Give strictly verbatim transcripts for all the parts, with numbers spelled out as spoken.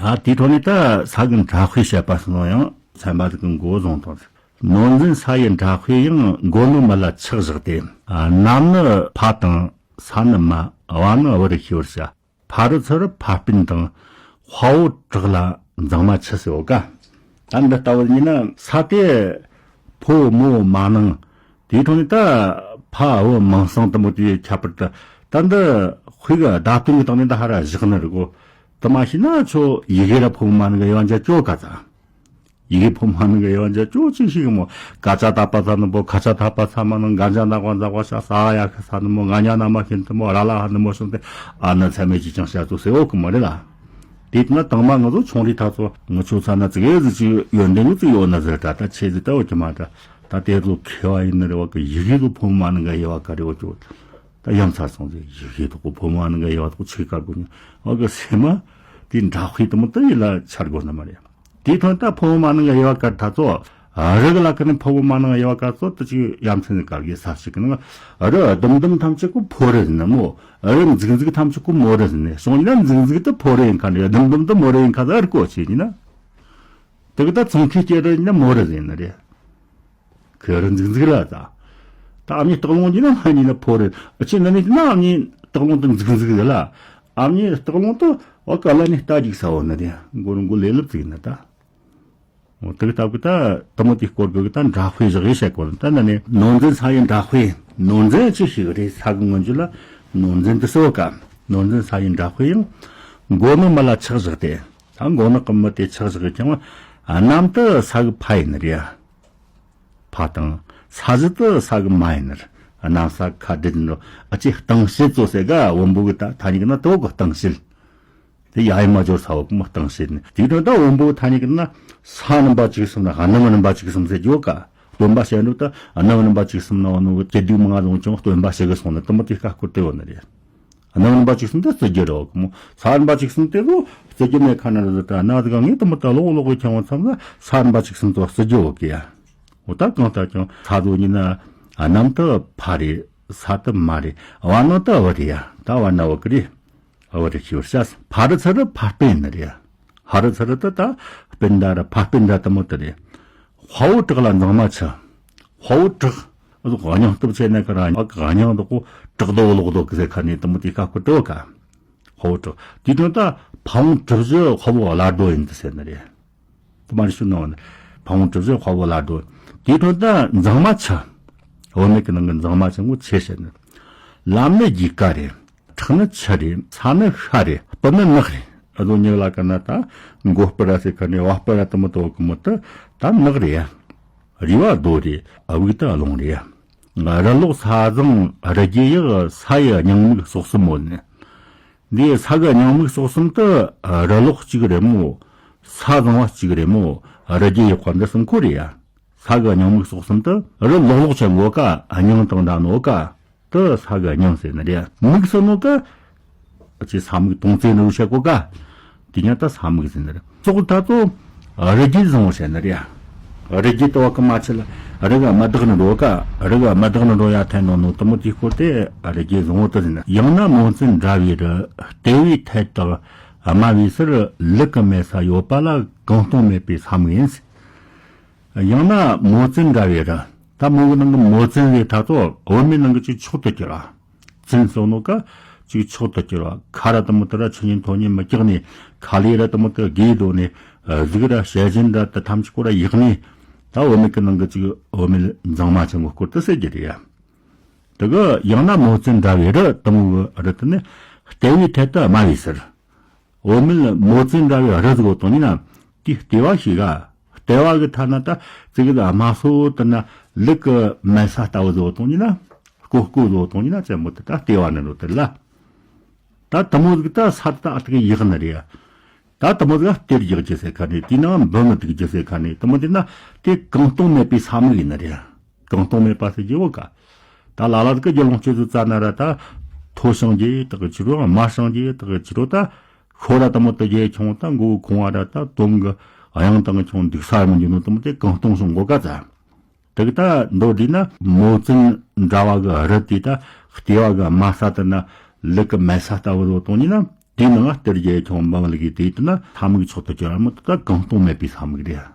ཨ་དེའི་ཐོག་ནས་ད་ས་གི་འདྲ་དཔེ་བཤད་པ་སོང་ཡང་ཚན་པ་ཟིག་གི་མགོ་བཟུང་དང་། ནོར་འཛིན་ས་ཡི་འདྲ་དཔེ་ཡང་། མགོ་ནི་མི་ལ་ཆགས་བཞག་སྟེ། གནམ་ནི་ཕ་དང་ས་ནི་མ། བ་ནི་བུ་རུ་ཤེས་པར་བྱ། ཕ་རི་ཚུ་རི་ཕ་སྤུན་དང་། དཔའ་བོ་བྲག་ལ་མཛངས་མ་ཆུ་ཟེར་བ་ཀ། ད་འདི་ལྟ་བུ་ཡིན་ན་ས་དེ་ཕོ་མོ་མ་ནིང་། དེའི་ཐོག་ནས་ད་ཕ་བུ་མིང་སྲིང་དུ་མོ་དེའི་ཁྱད་པར་དུ། ད་འདི་དཔེ་གི་བརྡ་དོན་གི་སྟེང་ནས་ད་ཧ་ར་བཞག་ནི་རེད་གོ། དུ་མ་ཤེས་ན་ཁྱོད་ཡི་གེ་ར་ཕོ་མོ་མ་ནིང་གི་དབྱེ་བ་འབྱེད་ཅོ་ག་ཙ། ཡི་གེ་ཕོ་མོ་མ་ནིང་གི་དབྱེ་བ་འབྱེད་ཅོ་ཅི་ཞིག་མོ། ཀ་ཅ་ད་པ་ཚ་ནི་པོ། ཁ་ཅ་ད་པ་ཚ་མ་ནིང་། ག་ཉ་ན་བ་འཛག་པ་ཤ། ས་ཡ་ཤ་ས་ནི་མོ། ང་ཉ་ན་མ་ཤིན་ཏུ་མོ། ར་ལ་ཧ་ནི་མོ་ཤིན་ཏུ། ཨ་ནི་ཚད་མེད་ཀྱི་ཅང་བྱ་ཚོ་ཟེར་འོ་གི་མོ་རེད་ལ། དེ་ན་དང་མ་ང་ཚོ་ཆུང་རིགས་ཐ་ཚོ་ང་ཆོ་ཚ་ན་ཙི་གེ་ཟི་ཅིག་ཡོན་ཏན་གི་ཙི་ཡོད་ན་ཟེར། ད་ད་ཆེ་ཟི་ད་འོ་གི་མ་ད། ད་དེ་ཚོ་མཁས་པ་ཡིན་ནི་རེད་བ་གི། ཡི་གེ་ཚོ་ཕོ་མོ་མ་ནིང་གི་དབྱེ་བ་ག་རེ་འོ་ཅོ། ད་ཡང་ཚ་སོང་ཟེར། ཡི་གེ་དོ་ཕོ་མོ་མ་ནིང་གི་དབྱེ་བ་དོ་ཆི་ག་གོ་ཉི་བ་གི་སེ་མ། དེ་འདྲ་དཔེ་དུ་མོ་ད་ཡིད་ལ་འཆར་དགོས་ནི་མ་རེད། དེའི་ཐོག་ད་ཕོ་མོ་མ་ནིང་གི་དབྱེ་བ་ཀ་ཐ་ཚོ། རི་གི་ལ་ཀ་ནི་ཕོ་མོ་མ་ནིང་གི་དབྱེ་བ་ཀ་ཚོ་དུ་ཅིག་ཡ་མཚན་ནི་ག་གི་ས་ཞིག་གི་ནང་། རི་ཟླུམ་ཟླུམ་ཐམས་ཅད་ཀོ་ཕོ་རི་ཟིན་ནི་མོ། རི་འཛིག་འཛིག་ཐམས་ཅད་ཀོ་མོ་རི་ཟིན་ནི། སོང་ན་འཛིག་འཛིག་དུ་ཕོ་རི་ཡིན་ཁ་ནི། ཟླུམ་ཟླུམ་དུ་མོ་རི་ཡིན་ཁ་ཟ་རི་ཀོ་ཆེ་ཡིན་ན། དེ་གི་ད་ཚོང་ཁེ་སྐྱེ་རི་ཡིན་ན་མོ་རི་ཟིན་ནི་རེད། ཁེ་རི་འཛིག་འཛིག་ལ་ད། ད་ཨ་མྱེས་སྟག་ལུང་གི་ན་ཧ་ནི་ན་ཕོ་རི། ཨ་ཆེ་ན་ནི་ན་ཨ་མྱེས་སྟག་ལུང་དུ་འཛིག་འཛིག་ལ། ཨ་མྱེས་སྟག་ལུང་དུ་འོ་ག་ལ་ནི་རྟ་རྒྱུག་ས་འོ་ན་དེ་མགོ་རུ་མགོ་ལེ་ལབ་ཙིག་ན་ད། འོ་དེ་གི་སྟབས་གི་ད་དུ་མོ་དེའི་སྐོར་གི་ད་འདྲ་དཔེ་བཞག་ཡེ་བཤད་གོ་ན། ད་ན་ནི་ནོར་འཛིན་ས་ཡི་འདྲ་དཔེ། ནོར་འཛིན་ཅི་ཞིག་རེད། ས་གི་སྔོན་འཇུག་ལ་ནོར་འཛིན་དུ་ཟེར་བ་ཀ། ནོར་འཛིན་ས་ཡི་འདྲ་དཔེ་ཡང་། མགོ་ནི་མི་ལ་ཆགས་བཞག་སྟེ། ད་མགོ་ནི་གི་མི་དེ་ཆགས་བཞག་གི་ཀྱང་། གནམ་དུ་ས་གི་ཕ་ཡིན་ནི་རེད། ཕ་དང་ས་གཞི་དུ་ས་གི་མ་ཡིན་ནི་རེད། གནམ་ས་ཁ་བྲལ་ནི་རོ། ཨ་ཅེ་སྟེང་ཕྱེད་ཚོ་ཟེར་ག་བོན་པོ་གི་ད་ཐ་སྙད་གི་ན་དོ་གི་སྟེང་ཕྱེད། དེ་ཡ་ཡི་མ་འབྱོར་ས་འོག་མི་སྟེང་ཕྱེད་ནི། དེའི་དོན་ད་བོན་པོ་གི་ཐ་སྙད་གི་ན་ས་རྣམ་པ་བཅུ་གསུམ་ན་གནམ་རྣམ་པ་བཅུ་གསུམ་ཟེར་རྒྱུ་ག། སྟོན་པ་བཤད་འགྲོ་ད་གནམ་རྣམ་པ་བཅུ་གསུམ་ན་བ་ནོ་གི་སྐྱེ་སྡིག་མང་ང་ལོང་ཅང་སྟོན་པ་ཞིག་གི་སོང་ན་དུ་མོ་དེ་ཁ་སྐོར་དེ་ཡོད་ནི་རེད། གནམ་རིམ་པ་བཅུ་གསུམ་དེ་རྩི་རྒྱུ་རེད་གོ་མོ། ས་རིམ་པ་བཅུ་གསུམ་དེ་ལོ་རྩི་རྒྱུ་མེད་ཁ་ན་རེད། ད་ན་ཟིག་ངས་དུ་མོ་ད་ལོག་ལོག་གི་ཁྱེད་ཚང་ལ་ས་རིམ་པ་བཅུ་གསུམ་དུ་རྩི་རྒྱུ་འོ་གི་ཡ། འོ་ད་གང་ལྟར་ཀྱང་ས་དོ་ཉིད་ན་གནམ་དུ་ཕ་རེད། ས་དུ་མ་རེད། བ་ནོ་ད་བུ་རེད་ཡ། ད་བ་ན་བུ་གི་རེད། བུ་རེད་ཤི་བར་བྱ། ཕ་རི་ཚུ་རི་ཕ་སྤུན་ནི་རེད། ཕ་རི་ཚུ་རི་ད་ད་སྤུན་ཟླ་ར་ཕ་སྤུན་ཟླ་དུ་མོ་དུ་རེད། དཔའ་བོ་བྲག་ལ་མཛངས་མ་ཆུ། དཔའ་བོ་བྲག་ཨ་ཟོ་སྙིང་སྟོབས་ཆེ་ན་ཁ་ར་ཨ་ག་སྙིང་དུ་ཀོ་བྲག་རྡོ་ལོག་རྡོ་གི་ཟེར་ཁ་ནས་དུ་མོ་དེ་ཁ་ཁོ་དྲོ་ག། དཔའ་བོ་བྲག་དེ་དོན་ད་ཕ་བོང་གྲུ་བཞི་དཔའ་བོ་བླ་རྡོ་ཡིན་དུ་ཟེར་ནི་རེད། དུ་མ་རི་ཤུ་ནོ་ནི་ཕ་བོང་གྲུ་བཞི་དཔའ་བོ་བླ་རྡོ། དེ་དོན་ད་མཛངས་མ་ཆུ། བུད་མེད་ཀྱི་ནང་གི་མཛངས་མ་ཆུ་ངོ་ཆེ་ཟེར་ནི། ལམ་ནི་རྒྱུད་ཀ་རེད། ཁྲག་ནི་ཆུ་རེད། ས་ནི་ཤ་རེད། སྤུ་ནི་ནག་རེད། ཨ་ཟོ་ཉིག་ལ་ཀ་ན་ད་མགོ་སྤུ་ར་ཟེར་ཁ་ནས་བ་སྤུ་ར་དུ་མོ་དོ་གི་མོ་དུ་ད་ནག་རེད། རུས་པ་རྡོ་རེད། དབུགས་དུ་རླུང་རེད། རི་ལོག་ས་བཟང་རི་རྒྱུད་ཡག། ས་ཡི་སྙིང་མིག་སོགས་གསུམ་མོ་ནི། འདི་ས་གི་སྙིང་མིག་སོགས་གསུམ་དུ་རི་ལོག་གཅིག་རེད་མོ། ས་བཟང་བ་གཅིག་རེད་མོ། རི་རྒྱུད་ཡག་པ་འདི་གསུམ་ཁོ་རེད་ཡ། ས་གི་སྙིང་མིག་སོགས་གསུམ་དུ་རི་ལོག་ལོག་ཆེན་མོ་ཀ་སྙིང་དང་འདྲ་ནོ་ཀ། དུ་ས་གི་སྙིང་ཟེར་ནི་རེད། མིག་ཟེར་ནོ་ཀ། ཅི་ས་མིག་དོང་ཙེ་ནོ་བཤད་གོ་ཀ། དེ་ཉིད་ད་ས་མིག་ཟེར་ནི་རེད། ཙོག་ད་ཙོ། རི་རྒྱུད་བཟང་བོ་ཟེར་ནི་རེད། རི་རྒྱུད་དུ་བ་ཀ་མ་ཆེ་ལ་རི་ག་མ་དག་ནི་འགྲོ་ཀ། རི་ག་མ་དག་ནི་འགྲོ་ཡ་ཐན་ནོ་ནོ་དུ་མོ་དེ་སྐོར་དེ་རི་རྒྱུད་བཟང་བོ་དུ་ཟེར་ནི། ཡང་ན་མོ་བཙུན་འདྲ་བའི་རི། ལྟེ་བའི་ཐད་དག་དམའ་བའི་སར། ལུག་གི་མལ་ས་ཡོད་པ་ལ་གང་སྟོང་མེད་པའི་ས་མིག་ཡིན། ཡང་ན་མོ་བཙུན་འདྲ་བའི་རི། ད་མོ་གི་ནང་གི་མོ་བཙུན་ཟེར་ཐ་ཚོ་བུད་མེད་ནང་གི་ཅིག་མཆོག་ཏུ་གྱུར་བ། བཙུན་ཟེར་ནོ་ཀ་ཅིག་མཆོག་ཏུ་གྱུར་བ། ཁ་ར་དུ་མོ་དུ་ར་ཆུ་ཉིན་ཐོ་ཉིན་མི་སྐྱག་ནི། ཁ་ལི་ར་དུ་མོ་དུ་ར་དགེ་རྡོ་ནི། གཟུགས་ར་ཞལ་བཞིན་ར་དུ་ཐམས་ཅད་ཀོ་ར་ཡག་ནི། ད་བུད་མེད་གི་ནང་གི་ཅིག་བུད་མེད་མཛངས་མ་ཆེན་མོ་སྐོར་དུ་ཟེར་རྒྱུ་རེད་ཡ། དེ་གི་ཡང་ན་མོ་བཙུན་འདྲ་བའི་རི། དུ་མོ་གི་རི་དུ་ནི་ལྟེ་བའི་ཐད་དུ་དམའ་བའི་སར། འོ་མིན་མོ་བཙུན་འདྲ་བའི་རི་ཟིག་འོ་དང་ཡིན་ན། དེའི་ལྟེ་བ་ཞིག་ག་ལྟེ་བ་གི་ཐ་ན་ད་ཙི་གི་ད་དམའ་སོ་དུ་ན་ལུག་གི་མལ་ས་ལྟ་བུ་ཟིག་འོ་དང་ཡིན་ན། ལྐོག་ལྐོག་ཟིག་འོ་དང་ཡིན་ན་ཙེ་མོ་དེ་ད་ལྟེ་བ་ནི་རོ་དེ་ལ། ད་དུ་མོ་ཟིག་ད་ས་ད་ཨ་ཏི་གི་ཡག་ནི་རེད། ད་དུ་མོ་ཟིག་སྟེར་རྒྱག་རྒྱུ་ཟེར་ཁ་ནས་དེའི་ནང་འབུ་མི་ཐུག་རྒྱུ་ཟེར་ཁ་ནས་དུ་མོ་དེ་ན་དེ་གང་སྟོང་མེད་པའི་ས་མིག་ཡིན་ནི་རེད། གང་སྟོང་མེད་པ་ཟེར་རྒྱུ་བོ་ཀ། ད་ལ་ལ་ཟིག་གི་རྒྱུ་ལོང་སྤྱོད་ཚུལ་རྩ་ན་ར་ད་མཐོ་ཞིང་རྒྱས་དག་གི་ཕྱི་རོ། དམའ་ཞིང་རྒྱས་དག་གི་ཕྱི་རོ། ད་ཤོ་ར་དུ་མོ་དུ་རྒྱས་ཁྱོང་ད་མགོ་བོ་ཁོང་བ་ར་ད་དོམ་གི་གཡང་དང་ཁྱོང་འདུག་ས་མི་འཇུ་ནོ་དུ་མོ་དེ་གང་སྟོང་སོང་གོ་ཀ་ཙ། དེ་གི་ད་མདོར་བསྡུས་ན་མོ་བཙུན་འདྲ་བ་གི་རི་དེ་ད་ལྟེ་བ་གི་དམའ་ས་དུ་ན་ལུག་གི་མལ་ས་ལྟ་བུ་རོ་དང་ཡིན་ན། དེའི་ནང་ང་གཏེར་རྒྱལ་ཁྱུང་འབངས་ལུག་གི་དེ་ཡིན་ན་ས་མིག་མཆོག་ཏུ་གྱུར་བ་མི་དེ་ད་གང་སྟོང་མེད་པའི་ས་མིག་རེད།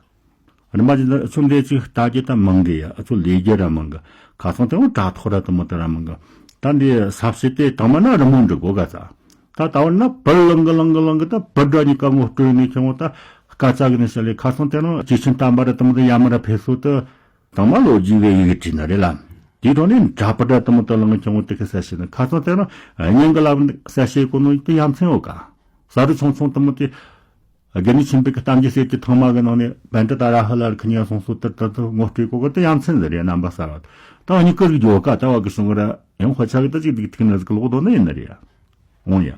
རིམ་པ་ཅན་དུ་ཨ་ཆོ་འདི་ཅིག་ལྟ་རྒྱུ་ད་མང་གི་ཡ། ཨ་ཆོ་ལས་རྒྱུ་ར་མང་གི། ཁ་སང་དེ་རིང་དྲ་ཐོག་ར་དུ་མོ་དེ་ར་མང་གི། ད་འདི་ས་བཤད་དེ་དང་མ་ན་རི་མོ་འབྲི་དགོས་ག་ཚ། ད་ད་བར་ན་བུར་ལང་གི་ལང་གི་ལང་གི་ད་བུར་འདྲ་གཉིས་ཀ་ངོ་སྤྲོད་ནས་ཁྱེད་ངོ་ད་སྐད་ཆ་གི་ནས་བཤད་ལས། ཁ་སང་དེ་རིང་ཅི་ཆེན་དམ་པ་ར་དུ་མོ་དེ་ཡ་མ་ར་ཕེབས་སོ་དུ། དང་མ་ལོ་རྒྱུས་གི་ཡི་གེ་བྲིས་ན་རེད་ལ། དེའི་ཐོག་ནས་འདྲ་པར་འདྲ་དུ་མོ་དུ་ལང་གི་ཁྱེད་ངོ་དེ་གི་གསལ་བཤད་ནི། ཁ་སང་དེ་རིང་སྙིང་གི་ལབ་ནི་གསལ་བཤད་གོ་ནོ་དེ་ཡ་མཚན་ཡོད་ག། ས་རུ་ཆུང་ཆུང་དུ་མོ་དེ། དགེ་འདུན་ཆོས་འཕེལ་གྱི་གཏམ་རྒྱུད་ཟེར་གྱི་ཐེངས་མ་གི་ནང་ནས་བན་དེ་ད་ར་ཧ་ལ་ར་ཁི་ཉ་སོང་སོ་དེར་ད་དུ་ངོ་སྤྲོད་གོ་གི་དེ་ཡ་མཚན་ཟེར་རེད། རྣམ་པ་གསར་བ་ད་གཉིས་ཀར་གི་ཡོད་ཀ། ད་བ་གི་བྱུང་གི་ར་ཡང་ཧོ་ཆ་གི་ད་ཅིག་དེ་གི་ཐིག་ནི་ཟིག་ལོག་དོ་ནི་ཡིན་ནི་རེད། འོང་ཡ།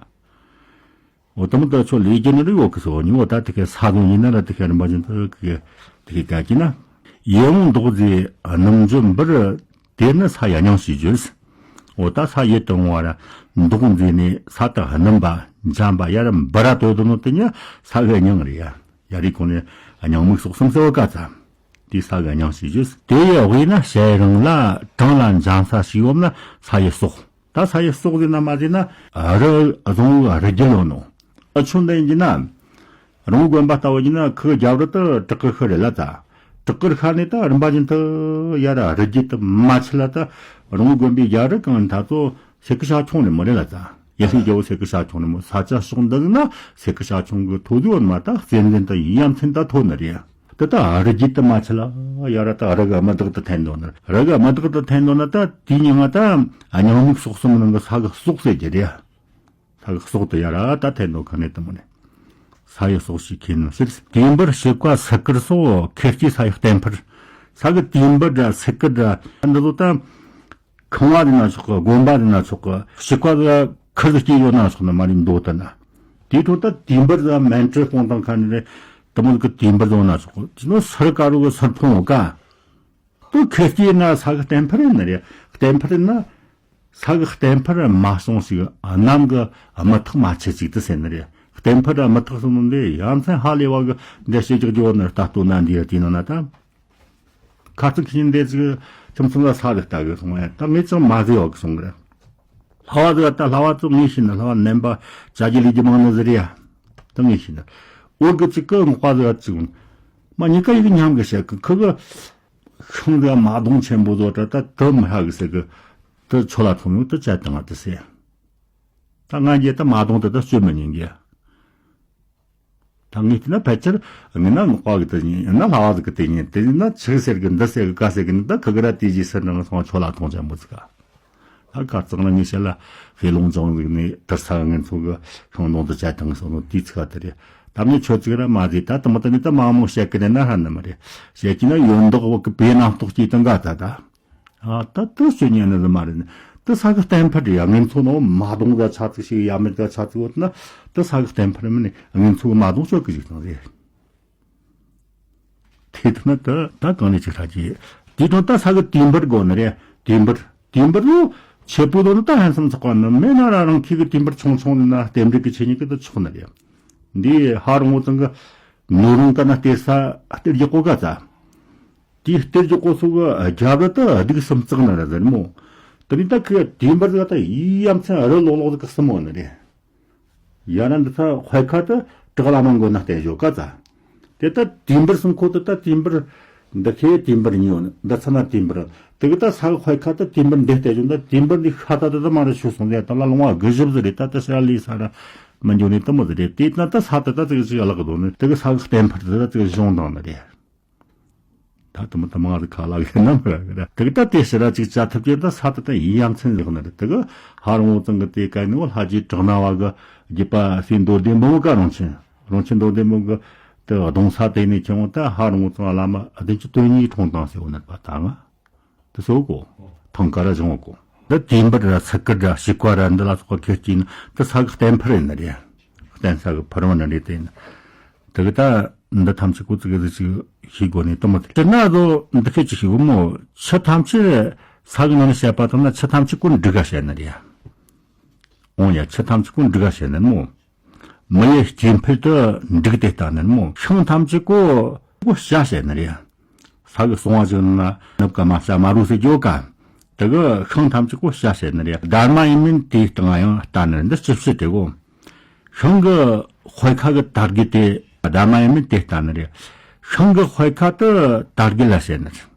འོ་དུ་མོ་ད་ཆོ་ལས་རྒྱུ་ནི་རི་ཡོད་གི་སོ་ཉི་འོ་ད་དེ་གི་ས་དོན་ཡིན་ན་ར་དེ་གི་རིམ་པ་ཅན་དུ་གི་དེ་གི་ག་གི་ན། ཡིད་འོང་མདོག་མཛེས་སྣུམ་འཇོམས་འབུར། དེ་ནི་ས་ཡི་སྙིང་ཞེས་བརྗོད། འོ་ད་ས་ཡིད་དུ་འོང་བ་ར་མདོག་མཛེས་ནས་ས་དང་སྣུམ་པ་འཇམ་པ་ཡར་འབུར་ར་དོད་དོ་ནོ་དེ་ཉ་ས་གི་སྙིང་རེད་ཡ། ཡ་རི་གོང་ནས་སྙིང་མིག་སོགས་གསུམ་ཟེར་བ་ག་ཚ། དེ་ས་གི་སྙིང་ཞེས་བརྗོད། དེ་ཡི་དབུས་ན་ཞལ་རིང་ལ་བྲང་ལ་འཇམ་ས་ཞིག་ཡོད་ན་ས་ཡི་སོགས། ད་ས་ཡི་སོགས་ཟེར་ན་མ་ཟེར་ན་རི་བཟང་བོའི་རི་རྒྱུད་ཡོད་ནོ། ཨ་ཆུ་འདི་ཡིན་གྱི་ན། རོང་བོ་དགོན་པ་ལྟ་བུ་ཡིན་ན་ཁུ་རྒྱབ་རི་དུ་བྲག་གི་ཤུལ་རེད་ལ་ཙ། བྲག་གི་ཤར་ནས་ད་རིམ་པ་བཞིན་དུ་ཡར་རི་རྒྱུད་དུ་མ་ཆུ་ལ་ད། རོང་བོ་དགོན་པའི་རྒྱབ་རི་གང་ད་ཚོ་སེ་ཀི་ཤ་ཆུང་རེད་མོ་རེད་ལ་ཙ། ཡེ་ཤེས་རྒྱལ་པོ་སེ་ཀི་ཤ་ཆུང་རེད་མོ། ས་ཆ་ཕྱོགས་འདི་ན་སེ་ཀི་ཤ་ཆུང་གི་མཐོ་དུས་འོ་མ་ད་བཙན་འཛིན་དུ་ཡ་མཚན་ད་མཐོ་ནི་རེད། དེ་ད་རི་རྒྱུད་དུ་མ་ཆུ་ལ་ཡར་ད་རི་གི་མི་དག་ཏུ་འཐེན་འདོད་ན། རི་གི་མི་དག་ཏུ་འཐེན་འདོད་ན་ད་དེའི་མྱིང་ང་ད་སྙིང་མིག་སོགས་གསུམ་ནང་གི་ས་གི་སོགས་ཟེར་གྱི་རེད། ས་གི་སོགས་དུ་ཡར་ད་འཐེན་འདོད་ག་ནས་དུ་མོ་ནས། ས་ཡི་སོགས་ཞེས་ཁྱེར་ནོ་ཟེར། དུས་འབུར་ཕྱུ་པ་སིལ་ཀིར་སོགས་ཁེར་སྐྱེས་ས་ཡི་གཏན་ཕུར། ས་གི་དུས་འབུར་འདྲ་སིལ་ཀིར་འདྲ་འདི་ཚོ་ད། ཁང་བ་དེ་ན་ཆོག་གི། དགོན་པ་དེ་ན་ཆོག་གི། ཕྱུ་པ་དེ་ཁུར་དུ་སྐྱེས་ཡོད་ན་ཆོག་ནི་མ་རེད་མདོ་ལྟར་ན། དེའི་ཁྲོད་ད་དུས་འབུར་དང་མན་ཀྲི་སྤུངས་དང་ཁ་ནས་དུ་མོ་གི་དུས་འབུར་བཟོ་ན་ཆོག་གི། ཅི་ནོ་སིལ་ཀ་རུ་གི་སིལ་ཕུང་བོ་ཀ། དུ་ཁེར་སྐྱེས་ན་ས་གི་གཏན་ཕུར་ཡིན་ནི་རེད། གཏན་ཕུར་ཡིན་ན། ས་གི་གཏན་ཕུར་མ་སོང་ཞིག་གནམ་གི་མི་ཐག་མ་ཆད་ཅིག་ཏུ་ཟེར་ནི་རེད། གཏན་ཕུར་མི་ཐག་སོང་ནི་འདི་ཡ་མཚན་ཧ་ལས་བ་གི་འདི་ཞེ་རྒྱག་རྒྱུ་བོ་ནི་ལྟ་སྟོད་ན་འདི་ཡ་དེ་ནང་ན་ད། ཁ་ཚིག་ཁྱི་འདི་ཚིག་ཁྱིམ་ཚང་ལ་ས་རེ་ལྟ་གི་སོང་ཡ། ད་ངས་ཅང་མ་ཟེར་བ་གི་སོང་གི་རེད། ལྷ་བ་ཟིག་ད་ལྷ་བ་ཚོ་ངས་ཤེས་ན་ལྷ་བ་ནན་པ་བྱ་རྒྱུ་ལས་རྒྱུ་མང་ནི་ཟིག་རེད་ཡ། ད་ངས་ཤེས་ན། འོར་གི་ཅིག་གི་ངོ་པ་ཟིག་ཅིག་མ་གཉིས་ཀ་ཡི་གི་མཉམ་གི་བཤད་གི། ཁི་གི་ཤིང་ཟིག་མ་དོང་ཆེན་པོ་ཟོ་ད་ད་དུ་མི་ཧ་གི་ཟེར་གི། དུ་ཆོ་ལ་ཐོང་ཡོང་དུ་བྱ་དང་ང་དུ་ཟེར། ད་ང་རྒྱལ་ད་མ་དོང་དུ་ད་སྤྱོད་མི་ཉན་གི། ད་ངས་བལྟས་ན་ཕལ་ཆེར་ངས་ན་ངག་པ་གི་དེ་ཉིན་ཡིན་ན་ལྷ་བ་ཟིག་གི་དེ་ཉིན་དེ་ཡིན་ན་ཆི་ཟེར་གི་འདི་ཟེར་གི་ག་ཟེར་གི་ནི་ད་ཁི་གི་ར་དེ་རྗེས་ཟེར་ནང་སོང་ཆོ་ལ་ཐོང་ཅན་པོ་ཟིག་ག་ད་ག་ཙང་ན་ངས་བཤད་ལ་ཧེ་ལུང་ཅང་ཟིག་ནས་དུར་ས་ངན་ཚོ་གི་ཤིང་སྡོང་དུ་བྱ་ཐང་སོང་ནོ་དེའི་ཚིག་ག་དེ་རེད། ད་ངས་ཆོ་ཚིག་ར་མ་ཟེར། ད་དུ་མ་ད་ནི་ད་མ་མོ་བཤད་གི་ནི་ན་ཧ་ནི་མ་རེད། བཤད་ཀྱི་ན་ཡོན་བདག་བོ་གི་བེ་ནང་རྟོགས་ཀྱི་དང་ག་ད་ད། ཨ་ད་དུ་སྤྱོད་ཉན་ནི་མ་རེད་ནི། དུ་ས་གི་གཏན་ཕུར་རེད་ཡ། ངན་ཚོ་ནོ་མ་དོང་ད་ཆ་ཚིག་ཞིག་ཡ་མེད་ད་ཆ་ཚིག་འོ་ན་དུ་ས་གི་གཏན་ཕུར་མིན་ནི་ངན་ཚོ་མ་དོང་སྤྱོད་གི་ཞིག་དང་རེད། དེ་དུ་ན་དུ་ད་གང་ནས་ཅིག་ཧྲ་གི། དེ་དང་ད་ས་གི་དུས་འབུར་དགོ་ནི་རེད། དུས་འབུར་དུས་འབུར་ནོ་ཆེ་པོ་དོ་ནི་ད་ཧན་སམ་ཚོགས་པ་ནི་མེད་ན་ར་རང་ཁྱི་གི་དུས་འབུར་ཆུང་ཆུང་ནི་ན་རྟེན་འབྲེལ་གི་ཆེ་ཉིད་གི་དུ་ཆོག་ནི་རེད། འདི་ཧ་རུང་བོ་ཙང་གི་ནོ་རུང་ཀ་ན་སྟེར་ས་སྟེར་རྒྱུ་གོ་ག་ཙ། དེའི་གཏེར་གྱི་སྐོར་སོགས་ཀྱི་རྒྱབ་རི་དུ་སྡུག་སུམ་བརྩེགས་ན་ར་ཟེར་མོ། དེ་ནི་ད་ཁི་དུས་འབུར་ཟིག་ད་ཡི་ཡ་མཚན་རི་ལོག་ལོག་ཟིག་གི་སྲིན་མོ་ནི་རེད། ཡ་ན་འདི་ཚ་དཔེ་ཁ་དུ་བྲག་ལ་མ་མགོ་ན་བསྟན་བཞོ་ག་ཙ། དེ་ད་དུས་འབུར་སྲིན་ཁོ་དུ་ད་དུས་འབུར། འདི་ཁའི་དུས་འབུར་ཉོ་ནི་འདི་ཚ་ན་དུས་འབུར། དེ་གི་ད་ས་གི་དཔེ་ཁ་དུ་དུས་འབུར་འདི་བསྟན་བཞོ་ད་དུས་འབུར་འདི་ཤ་ད་དུ་ད་མ་ར་ཆུ་སོང་ཟེར་ད་ལ་ལོང་བ་དགུ་བཞི་ཟིག་རེད། ད་ད་ཤ་ལི་ས་ར་མི་འགྱོ་ནི་ད་མོ་ཟིག་རེད། དེ་ན་ད་ས་དུ་ད་ཙིག་ཅིག་ལག་གི་དོ་ནི་དེ་གི་ས་གི་གཏན་ཕུར་དུ་ད་ཙིག་གཞུང་དང་ནི་རེད། ད་དུ་མ་ད་མང་ཟིག་ཁ་ལག་གི་ན་མི་ར་གི་ར་དེ་གི་ད་དེ་ཕྱི་ར་ཅིག་བཅའ་ཐུབ་ཀྱི་ད་ས་དུ་ད་ཡི་ཡ་མཚན་ཟིག་ནི་རེད། དེ་གི་ཧ་རུང་བོ་ཙང་གི་དེ་ག་ནི་བོ་ལྷ་རྗེ་བྲག་ན་བ་གི་རྒྱུད་པ་སྲས་མདོ་སྡེ་འབུམ་བོ་ག་རང་ཆེན་རང་ཆེན་མདོ་སྡེ་འབུམ་གི་དེ་གདོང་ས་དེ་ནས་ཁྱེད་འོང་ད་ཧ་རུང་བོ་ཙང་བླ་མ་བདུན་ཅུ་དོན་གཉིས་འཁྲུངས་དང་ཟེར་བོ་ནི་པ་ད་ང་དེ་སོ་གོ་ཐང་ཀ་ར་བྱུང་བ་གོ། འདི་དུས་འབུར་ར་སིལ་ཀིར་ར་ཕྱུ་པ་ར་འདི་ལ་སོགས་པ་ཁྱེད་ཀྱིས་ནི་དེ་ས་གི་གཏན་ཕུར་ཡིན་ནི་རེད། གཏན་ས་གི་ཕུར་བ་ནི་རེད་དེ་ཡིན། དེ་གི་ད་འདི་ཐམས་ཅད་ཀོ་ཙི་གི་ཙི་ཅིག་ཤེས་དགོས་ནི་དུ་མོ་དེ་ན་རོ་འདི་ཁྱེད་ཅིག་ཤེས་གོ་མོ། ཆུ་ཐམས་ཅད་ས་གི་ནང་ནས་བཤད་པ་དང་ན་ཆུ་ཐམས་ཅད་ཀོ་འབྲི་ག་བཤད་ནི་རེད། འོང་ཡ་ཆུ་ཐམས་ཅད་ཀོ་འབྲི་ག་བཤད་ནི་མོ། མི་ཡི་སྐྱེ་འཕེལ་དུ་འགྲིག་སྟེ་ལྟ་ནི་མོ། ཤིང་ཐམས་ཅད་ཀོ་ཀོ་བྱ་བྱེད་ནི་རེད། ས་གི་སོང་བ་ཞིག་ན་ནུབ་ཀ་མ་བྱ་མ་རུ་སེ་འགྱོ་ག་དེ་གི་ཤིང་ཐམས་ཅད་ཀོ་བྱ་བྱེད་ནི་རེད། སྡར་མ་ཡིན་མིན་དེའི་སྟེང་ཡང་ལྟ་ནི་འདི་ཅི་ཕྱིར་དེ་གོ། ཤིང་གི་དཔེ་ཁ་གི་དར་རྒུད་དེ་ཟླ་མ་ཡིན་མིན་དེ་ལྟ་ནི་རེད། ཤིང་གི་དཔེ་ཁ་དེ་དར་རྒུད་ལ་བཤད་ནི་རེད།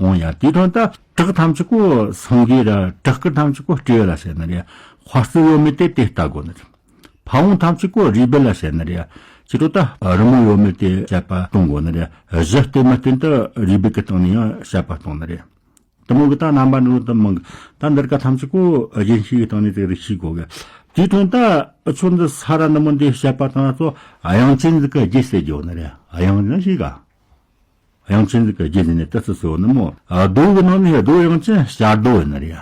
འོང་ཡ། དེའི་དོན་དུ་བྲག་ཐམས་ཅད་པོ་སེང་གེ་ར། བྲག་དཀར་ཐམས་ཅད་པོ་སྤྲེའུ་ལ་བཤད་ནི་རེད། དཔའ་རྩལ་ཡོད་མེད་དེ་དེ་ལྟ་དགོས་ནི་རེད། ཕ་བོང་ཐམས་ཅད་པོ་རུས་སྦལ་ལ་བཤད་ནི་རེད། ཅི་རོ་ད་རི་མོ་ཡོད་མེད་དེ་དཔྱད་པ་གཏོང་དགོས་ནི་རེད། གཞི་བརྟེན་མི་བརྟེན་དུ་རུས་སྦལ་གི་སྟེང་ནས་ཡང་དཔྱད་པ་གཏོང་ནི་རེད། དེ་མོ་གི་ད་རྣམ་པ་འགྲོ་དུ་མང་གི། ད་འདིར་ཀ་ཐམས་ཅད་པོ་རྒྱན་ཤེས་གི་སྟེང་ནས་དེ་རིགས་ཤེས་དགོས་གི། དེའི་དོན་དུ་ཆོས་འདི་ས་ར་ནི་མོ་འདི་བཤད་པ་དང་ཚོ་དབྱངས་ཅན་ཟིག་གི་རྒྱུད་ཟེར་རྒྱུ་ནི་རེད། དབྱངས་ནི་ཤེས་ག་དབྱངས་ཅན་ཟིག་གི་རྒྱུད་ནི་དེ་ཚོ་ཟེར་བ་ནི་མོ། རྡོ་གི་ནང་ནས་རྡོ་དབྱངས་ཅན་བྱ་རྡོ་ཡིན་ནི་རེད།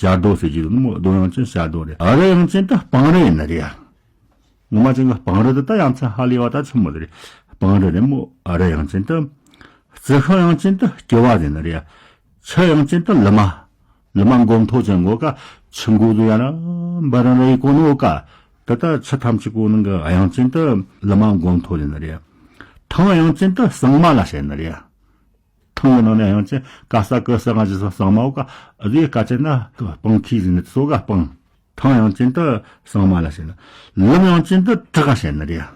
བྱ་རྡོ་ཟེར་རྒྱུ་ནི་མོ། རྡོ་དབྱངས་ཅན་བྱ་རྡོ་རེད། རི་དབྱངས་ཅན་དུ་སྤང་རི་ཡིན་ནི་རེད། ངོ་མ་ཅན་གྱི་སྤང་རི་དེ་ད་ཡ་མཚན་ཧ་ལས་པ་ད་ཆི་མོ་དེ་རེད། སྤང་རི་རེད་མོ། རི་དབྱངས་ཅན་དུ། རྩི་ཤིང་དབྱངས་ཅན་དུ་སྐྱེ་བ་ཟེར་ནི་རེད། ཆུ་དབྱངས་ཅན་དུ་ལི་མ། ལི་མ་མགོ་མཐོ་ཅན་གོ་ཀ་ཆུ་མགོ་དུ་ཡ་ར་འབར་ར་ར་ཡི་གོ་ནོ་ཀ་དེ་ད་ཆུ་ཐམས་ཅད་གོ་ནང་གི་དབྱངས་ཅན་དུ་ལི་མ་མགོ་མཐོ་ཟེར་ནི་རེད། ཐང་དབྱངས་ཅན་དུ་གཙང་མ་ལ་བཤད་ནི་རེད། ཐང་གི་ནང་ནས་དབྱངས་ཅན་ཀ་ས་ཀི་ས་ང་ཅི་ས་གཙང་མའོ་ཀ་ཨ་ཟི་ཀ་ཅན་ན་སྤང་ཁྱི་ཟེར་ནི་སོ་ག་སྤང་། ཐང་དབྱངས་ཅན་དུ་གཙང་མ་ལ་བཤད་ན། ལམ་དབྱངས་ཅན་དུ་བྲག་ག་བཤད་ནི་རེད།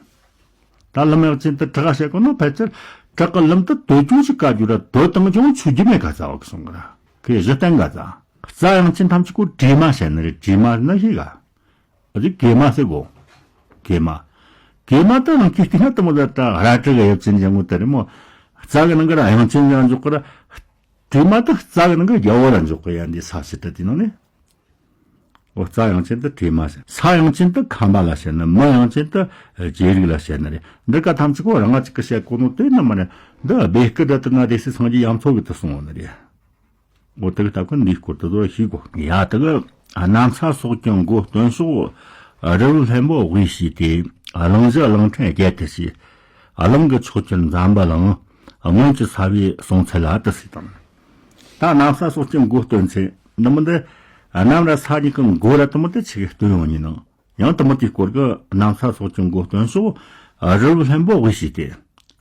ད་ལམ་དབྱངས་ཅན་དུ་བྲག་ག་བཤད་གོ་ནོ་ཕལ་ཆེར་བྲག་གི་ལམ་དུ་དོད་ཅུང་ཞིག་བཀའ་རྒྱུ་ར་དོད་བཏང་ཅུང་ཆུ་རྒྱུ་མེད་ག་ཙ་བ་གི་སོང་གི་ར། ཁོས་གཞི་བརྟན་ག་ཙ། རྩྭ་དབྱངས་ཅན་ཐམས་ཅད་ཀོ་དྲེས་མ་བཤད་ནི་རེད། དྲེས་མ་ནི་ཤེས་ག་ཨ་ཟི་གེ་མ་ཟེར་གོ་གེ་མ། གེ་མ་ད་རང་གི་སྟེང་ན་དུ་མོ་ད་ད་ར་ཏྲི་ག་ཡབ་ཅན་ཅན་གོ་ད་རེ་མོ། རྩྭ་གི་ནང་གི་ར་དབྱངས་ཅན་ཡང་འཇོག་གི་ར། དྲེས་མ་ད་རྩྭ་གི་ནང་གི་རྒྱལ་བོ་ར་འཇོག་གི་ཡ་འདི་ས་ཕྱི་ད་དེ་ནང་ནས། འོ་རྩྭ་དབྱངས་ཅན་དུ་དྲེས་མ་ཟེར། ས་དབྱངས་ཅན་དུ་ཁམས་པ་ལ་བཤད་ནི། མི་དབྱངས་ཅན་དུ་རྗེ་རིགས་ལ་བཤད་ནི་རེད། འདི་ཀ་ཐམས་ཅད་ཀོ་རང་ང་ཅིག་གི་བཤད་གོ་ནོ་དེ་ནི་མ་རེད། འདི་སྦས་སྐུ་འདི་དུ་ན་སྡེ་སྲིད་སངས་རྒྱས་ཡ་མཚོ་གི་དུ་སོང་བ་ནི་རེད། འོ་དེ་གི་ལྟ་ཀོ་འདིའི་སྐོར་དུ་དོ་ཤེས་གོ་ཡ་དེ་གི་གནམ་ས་སོགས་ཀྱི་མགོ་སྟོན་ཕྱོགས། རི་བོ་ལྷུན་པོ་དབུས་སུ་སྟེ། གླིང་བཞི་གླིང་ཕྲན་བརྒྱད་དུ་ཕྱེ། གླིང་གི་མཆོག་གྱུར་འཛམ་བུ་གླིང་། སྔོན་གྱི་ས་བའི་གསུང་ཚུལ་ལ་དུ་ཟེར་དང་། ད་གནམ་ས་སོགས་ཀྱི་མགོ་སྟོན་ཚེ་འདི་མོ་འདི། གནམ་ར་ས་གཉིས་ཀྱི་མགོ་ར་དུ་མོ་དུ་ཆེ་གེ་སྟོན་ཡོང་ཉིན་ནང་། ཡང་དུ་མོ་དེའི་སྐོར་གི་གནམ་ས་སོགས་ཀྱི་མགོ་སྟོན་སོགས། རི་བོ་ལྷུན་པོ་དབུས་སུ་སྟེ།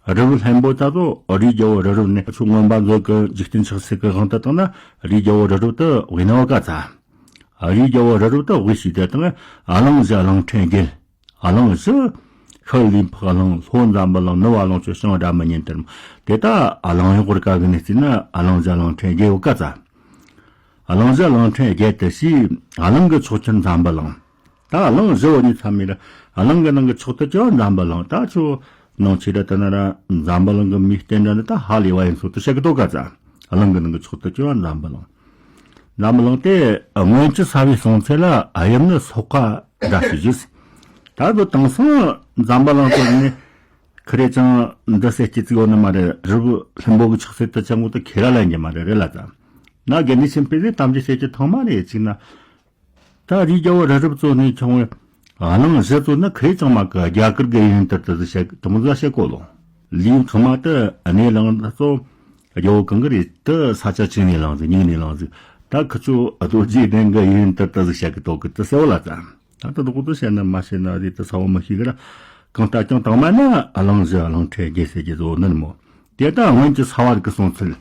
རི་བོ་ལྷུན་པོ་ད་དོ་རིའི་རྒྱལ་པོ་རི་རབ་ནས་ཆུ་མངོན་པ་མཛོད་ཀྱི་འཇིག་རྟེན་ཆགས་ཚུལ་གྱི་དབང་དུ་བཏང་ན་རིའི་རྒྱལ་པོ་རི་རབ་ཏུ་དབུས་ན་བ་ཀ་ཙ། རིའི་རྒྱལ་པོ་རི་རབ་ཏུ་དབུས་སུ་སྟེ་དང་གླིང་བཞི་གླིང་ཕྲན་བརྒྱད། གླིང་བཞི། ཤར་ལུས་འཕགས་གླིང་ལྷོ་འཛམ་བུ་གླིང་ནུབ་བ་ལོངས་སྤྱོད་བྱང་སྒྲ་མི་སྙན་དེར་མོ། དེ་ད་གླིང་གཡོག་ར་ཀ་གི་ནས་བརྩིས་ན་གླིང་བཞི་གླིང་ཕྲན་བརྒྱད་ཡོད་ཀ་ཙ། གླིང་བཞི་གླིང་ཕྲན་བརྒྱད་དུ་ཕྱེ། གླིང་གི་མཆོག་གྱུར་འཛམ་བུ་གླིང་། ད་གླིང་བཞི་བོ་གཉིས་ཚང་མའི་ར་གླིང་གི་ནང་གི་མཆོག་ཏུ་གྱུར་བ་འཛམ་བུ་གླིང་། ད་ཆུ་ནང་ཆེ་ར་དུ་ན་ར་འཛམ་བུ་གླིང་གི་མིའི་རྟེན་འབྲེལ་ནི་ད་ཧ་ལས་པ་ཡིན་སོགས་དུ་བཤད་གི་དོ་ཀ་ཙ། གླིང་གི་ནང་གི་མཆོག་ཏུ་གྱུར་བ་འཛམ་བུ་གླིང་། འཛམ་བུ་གླིང་དེ་སྔོན་གྱི་ས་བའི་གསུང་ཚུལ་ལ་དབྱིབས་ནི་སོག་པ་འདྲ་ཞིག་བརྗོད། ད་དུ་དེང་སང་འཛམ་བུ་གླིང་དུ་ནི་ཁི་རེ་ཅང་འདི་ཟེར་གྱི་ཚིག་ཡོད་ནི་མ་རེད། རི་བོ་ལྷུན་པོ་གི་ཆགས་ཚུལ་དུ་ཅང་གོ་དུ་ཁེ་ར་ལ་ཉེ་མ་རེད་རེད་ལ་ཙ། ན་དགེ་འདུན་ཆོས་འཕེལ་གྱིས་གཏམ་རྒྱུད་བཤད་ཀྱི་ཐོག་མ་རེད་ཅིག་ན། ད་རིའི་རྒྱལ་པོ་རི་རབ་ཚོ་ནས་ཁྱོང་བའི་གླིང་བཞི་ཚོ་ནི་ཁི་རེ་ཅང་མ་གི་རྒྱ་གར་གི་ཡུལ་ལྟར་དུ་བཤད་དུ་མོ་ཟ་བཤད་གོ་ལོ། ལིའུ་ཚང་མ་དུ་གནས་གླིང་ཚོ་རྒྱལ་པོ་གང་གི་རེད་དུ་ས་ཆ་ཆིངས་ནས་ལངས་ཟིག་སྙིང་ནས་ལངས་ཟིག་ད་ཁི་ཆོ་རྡོ་རྗེ་གདན་གི་ཡུལ་ལྟར་དུ་བཤད་གི་དོ་གི་དུ་ཟེར་བ་ལ་ཙ། ད་ལྟ་དུ་ཁོ་ཚོ་བཤད་ན་མ་བཤད་ན་རེད་དུ་ས་བ་མི་ཤེས་གི་ར། གང་ལྟར་ཀྱང་དང་མ་ན་གླིང་བཞི་གླིང་ཕྲན་བརྒྱད་ཟེར་གྱི་བཟོ་ནི་མོ། དེ་ལྟ་སྔོན་གྱི་ས་བ་གི་གསུང་ཚུལ།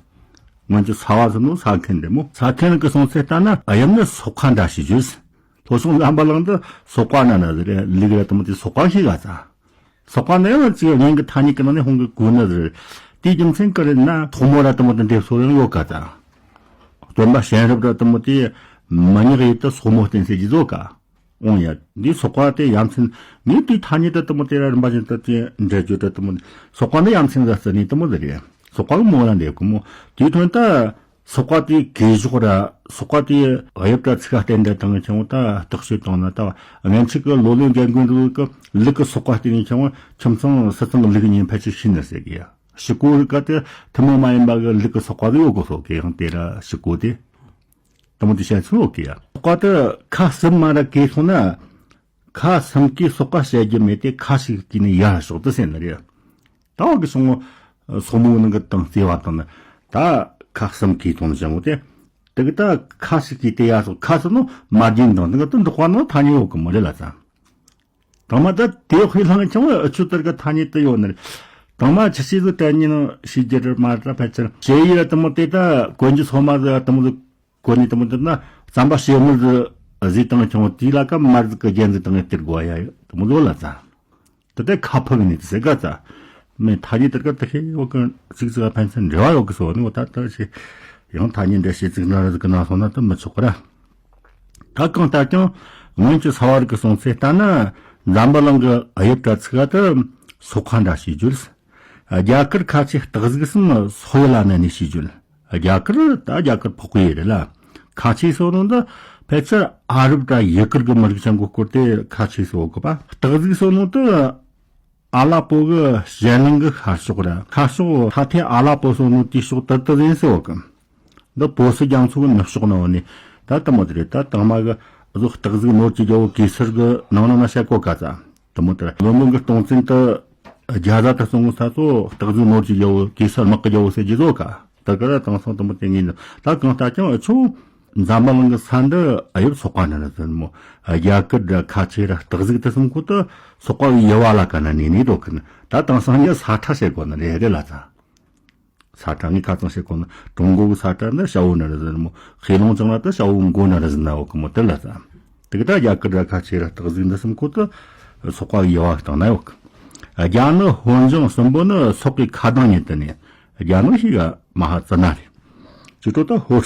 སྔོན་གྱི་ས་བ་ཟེར་ནོ་ས་ཁན་རེད་མོ། ས་ཁན་གི་གསུང་ཚུལ་ལྟར་ན་དབྱིབས་ནི་སོག་པ་འདྲ་ཞིག་བརྗོད། ལྷོ་སོང་འཛམ་བུ་གླིང་དུ་སོག་པ་ན་ན་ཟེར་རེད། ལུག་ར་དུ་མོ་དེ་སོག་པ་ཤེས་ག་ཙ། སོག་པ་ནི་ཡང་ཅིག་སྔོན་གྱི་ཐ་སྙད་ཀྱི་ནང་ནས་ཧོང་གི་གོ་ནི་ཟེར། དེའི་རྒྱུ་མཚན་ག་རེ་ན་ཐོག་མོ་ར་དུ་མོ་དེ་འདེབས་སོ་ཡང་ཡོད་ག་ཙ། སྟོན་པ་གཤེན་རབ་ར་དུ་མོ་དེ་མི་ཉག་ཡིད་དུ་སོག་མོ་བསྟན་ཟེར་གྱི་བཟོ་ག་འོང་ཡ། འདི་སོག་པ་དེ་ཡ་མཚན་ངས་དུས་ཐ་སྙད་དུ་དུ་མོ་དེ་ར་རིམ་པ་བཞིན་དུ་དེ་འགྲེལ་བརྗོད་དུ་དུ་མོ། སོག་པ་འདི་ཡ་མཚན་ཟ་ཟ་ནི་དུ་མོ་ཟེར་ཡ། སོག་པ་གི་མོ་ལ་འདེབས་གི་མོ། དེའི་དོན་ད་སོག་པ་དེ་གས་ཞོག་ར། སོག་པ་དེ་དབྱིབས་ད་ཚིག་ཁ་བསྟན་འདྲ་དང་ཁྱེད་ད་རྟོག་དཔྱོད་བཏང་ན་ད་ངན་ཆིག་གི་ལོ་ལོན་རྒན་རྒོན་རུ་གི་ལུག་གི་སོག་པ་བསྟན་ནས་ཁྱེད་ཁྱིམ་ཚང་སི་ཚང་གི་ལུག་ཉིན་ཕལ་ཆེར་ཤི་ནི་ཟེར་གི་ཡ། ཕྱི་གོ་རི་ཀ་དེ་ཐུན་མོང་མ་ཡིན་པ་གི་ལུག་གི་སོག་པ་དེ་ཡོད་གོ་སོག་གི་ཡང་དེ་ར་ཕྱི་གོ་དེ། དུ་མོ་དེ་བཤད་ཚུལ་ཡོད་གི་ཡ། སོག་པ་དེ་ཁ་གསུམ་མ་ར་གས་སོང་ན། ཁ་གསུམ་གས་སོག་པ་བཤད་རྒྱུ་མེད་དེ་ཁ་ཞིག་གིས་ནི་ཡར་ཞོག་དུ་ཟེར་ནི་རེད། ད་བ་གི་སོང་ངོ་། སོག་མོ་ནང་གི་དང་བརྩེ་བ་དང་ནི། ད་ཁ་གསུམ་གས་དོན་བྱུང་ངོ་དེ། དེ་གི་ད་ཁ་ཞིག་གིས་དེ་ཡར་ཞོག་ཁ་ཟེར་ནོ་མ་རྒྱུན་དང་དེ་གི་དུ་འདོགས་པ་ནོ་ཐ་སྙད་ཡོད་གི་མོ་རེད་ལ་ཙང་། དང་མ་ད་དེ་དཔེ་བླངས་ཀྱང་འུ་ཆོ་ལྟར་གི་ཐ་སྙད་དུ་ཡོད་ནི་རེད། དང་མ་ཆི་ཆི་ཟིག་དྲན་ཉིན་ཤེས་རྒྱུ་རེད་མ་རེད་ཕལ་ཆེར་ཞེ་ཡི་ར་དུ་མོ་དེ་ད་གོན་རྒྱུ་སོ་མ་ཟིག་ར་དུ་མོ་ཟིག་གོན་ནི་དུ་མོ་དེ་ན་རྩམ་པ་ཞེ་མོ་ཟིག་ ཟས་བཏང་ཁྱོང་དེའི་ལ་ཀ་མར་ཟིག་གི་རྒྱན་ཟིག་བཏང་ངས་སྟེར་དགོས་ཡ་ཡོད་དེ་མོ་ལོ་ལ་ཙ། དེ་ལྟར་ཁ་ཕུབ་ནས་དེ་ཟེར་ག་ཙ། མེ་ཐ་ཉི་དེར་ཀ་དེ་ཧེ་བོ་ཀི་ཚིག་ཚིག་ཕན་ཚུན་འབྲེལ་བ་ཡོད་གི་སོ་ནི་འོ་ད་ལྟ་ཞེ། ཡང་ཐ་ཉི་འདྲ་ཞེ་ཚིག་འདྲ་ར་ཟིག་གི་ན་སོང་ན་དེ་མི་ཆོག་གི་ར། ད་གང་ལྟར་ཀྱང་སྔོན་གྱི་ས་བ་རིག་གི་སོང་ཚེ་ལྟ་ན་འཛམ་བུ་གླིང་གི་དབྱིབས་དྲ་ཚིག་ག་དེ་སོག་ཁ་འདྲ་ཞེས་བརྗོད། རྒྱ་གར་ཁ་ཆེ་སྟག་གཟིག་གསུམ་སོག་ཡུལ་ལ་གནས་ནས་ཞེས་བརྗོད། རྒྱ་གར་ད་རྒྱ་གར་ཕོག་གི་ཡོད་རེད་ལ། ཁ་ཆེ་སོགས་ནང་དུ་ཕལ་ཆེར་ཨ་རབ་དང་ཡུ་གུར་གྱི་མི་རིགས་ཅན་གྱི་སྐོར་དེ་ཁ་ཆེ་སོགས་གོ་པ། སྟག་གཟིག་སོགས་ནང་དུ་ཨ་ལ་པོ་གི་ཞལ་ལུང་གི་ཤར་ཕྱོགས་ར། ཤར་ཕྱོགས་ཐ་ཐེ་ཨ་ལ་པོ་སོགས་ནང་དེའི་ཕྱོགས་དུ་དུ་ཟིན་སོགས་གི། འདི་པོ་སི་རྒྱ་མཚོ་གི་ནུབ་ཕྱོགས་ནང་ནས་ད་དུ་མོ་དེ་རེད། ད་དང་མ་གི་བཟོ་སྟག་གཟིག་ནོར་གྱི་རྒྱལ་པོ་གེ་སར་གི་ནང་ནང་ན་བཤད་གོ་ག་ཙ། དུ་མོ་དེ་ར་བློན་པོ་གི་སྟོང་བཙན་དུ་རྒྱ་བཟའ་དུ་སོང་གི་ས་ཚོ་སྟག་གཟིག་ནོར་གྱི་རྒྱལ་པོ་གེ་སར་དམག་གི་རྒྱལ་པོ་ཟེར་གྱི་བཟོ་ག་ད་ག་ར་དེང་སང་དུ་མོ་དེ་ངེས་ནི་ད་གང་ལྟར་ཀྱང་ཨ་ཆོ་འཛམ་བུ་གླིང་གི་ས་འདི་ཨ་ཡབ་སོག་པ་ན་ར་ཟིན་མོ། རྒྱ་གར་ར་ཁ་ཆེ་ར་སྟག་གཟིག་དུ་སོང་གོ་དུ་སོག་པ་གི་ཡུལ་བ་ལ་ཀ་ན་ནི་ནི་འགྲོ་གི་ནི་ད་དེང་སང་ཉི་ས་ཁྲ་བཤད་གོ་ནི་རེད་རེད་ལ་ཙ། ས་ཁྲ་ངས་ཁ་ཚང་བཤད་གོ་ནི་ཀྲུང་གོ་གི་ས་ཁྲ་འདི་ཤ་བོ་ན་ར་ཟིན་མོ། ཧེ་ལུང་ཅང་ལ་དུ་ཤ་བོ་མགོ་ན་ར་ཟིན་ན་འོ་གི་མོ་དེ་ལ་ཙ། དེ་གི་ད་རྒྱ་གར་ར་ཁ་ཆེ་ར་སྟག་གཟིག་འདི་སོང་གོ་དུ་སོག་པ་གི་ཡུལ་བ་བཏང་ན་ཡོད་གི། རྒྱ་ནག་ཧོན་ལྗང་གསུམ་པོ་ནི་སོག་གི་ཁ་གདང་ཉིད་དུ་ནས་རྒྱ་ནག་ཞིག་ག་མ་ཧ་ཙི་ན་རེད། ཅི་ཏོ་ད་ཧོར།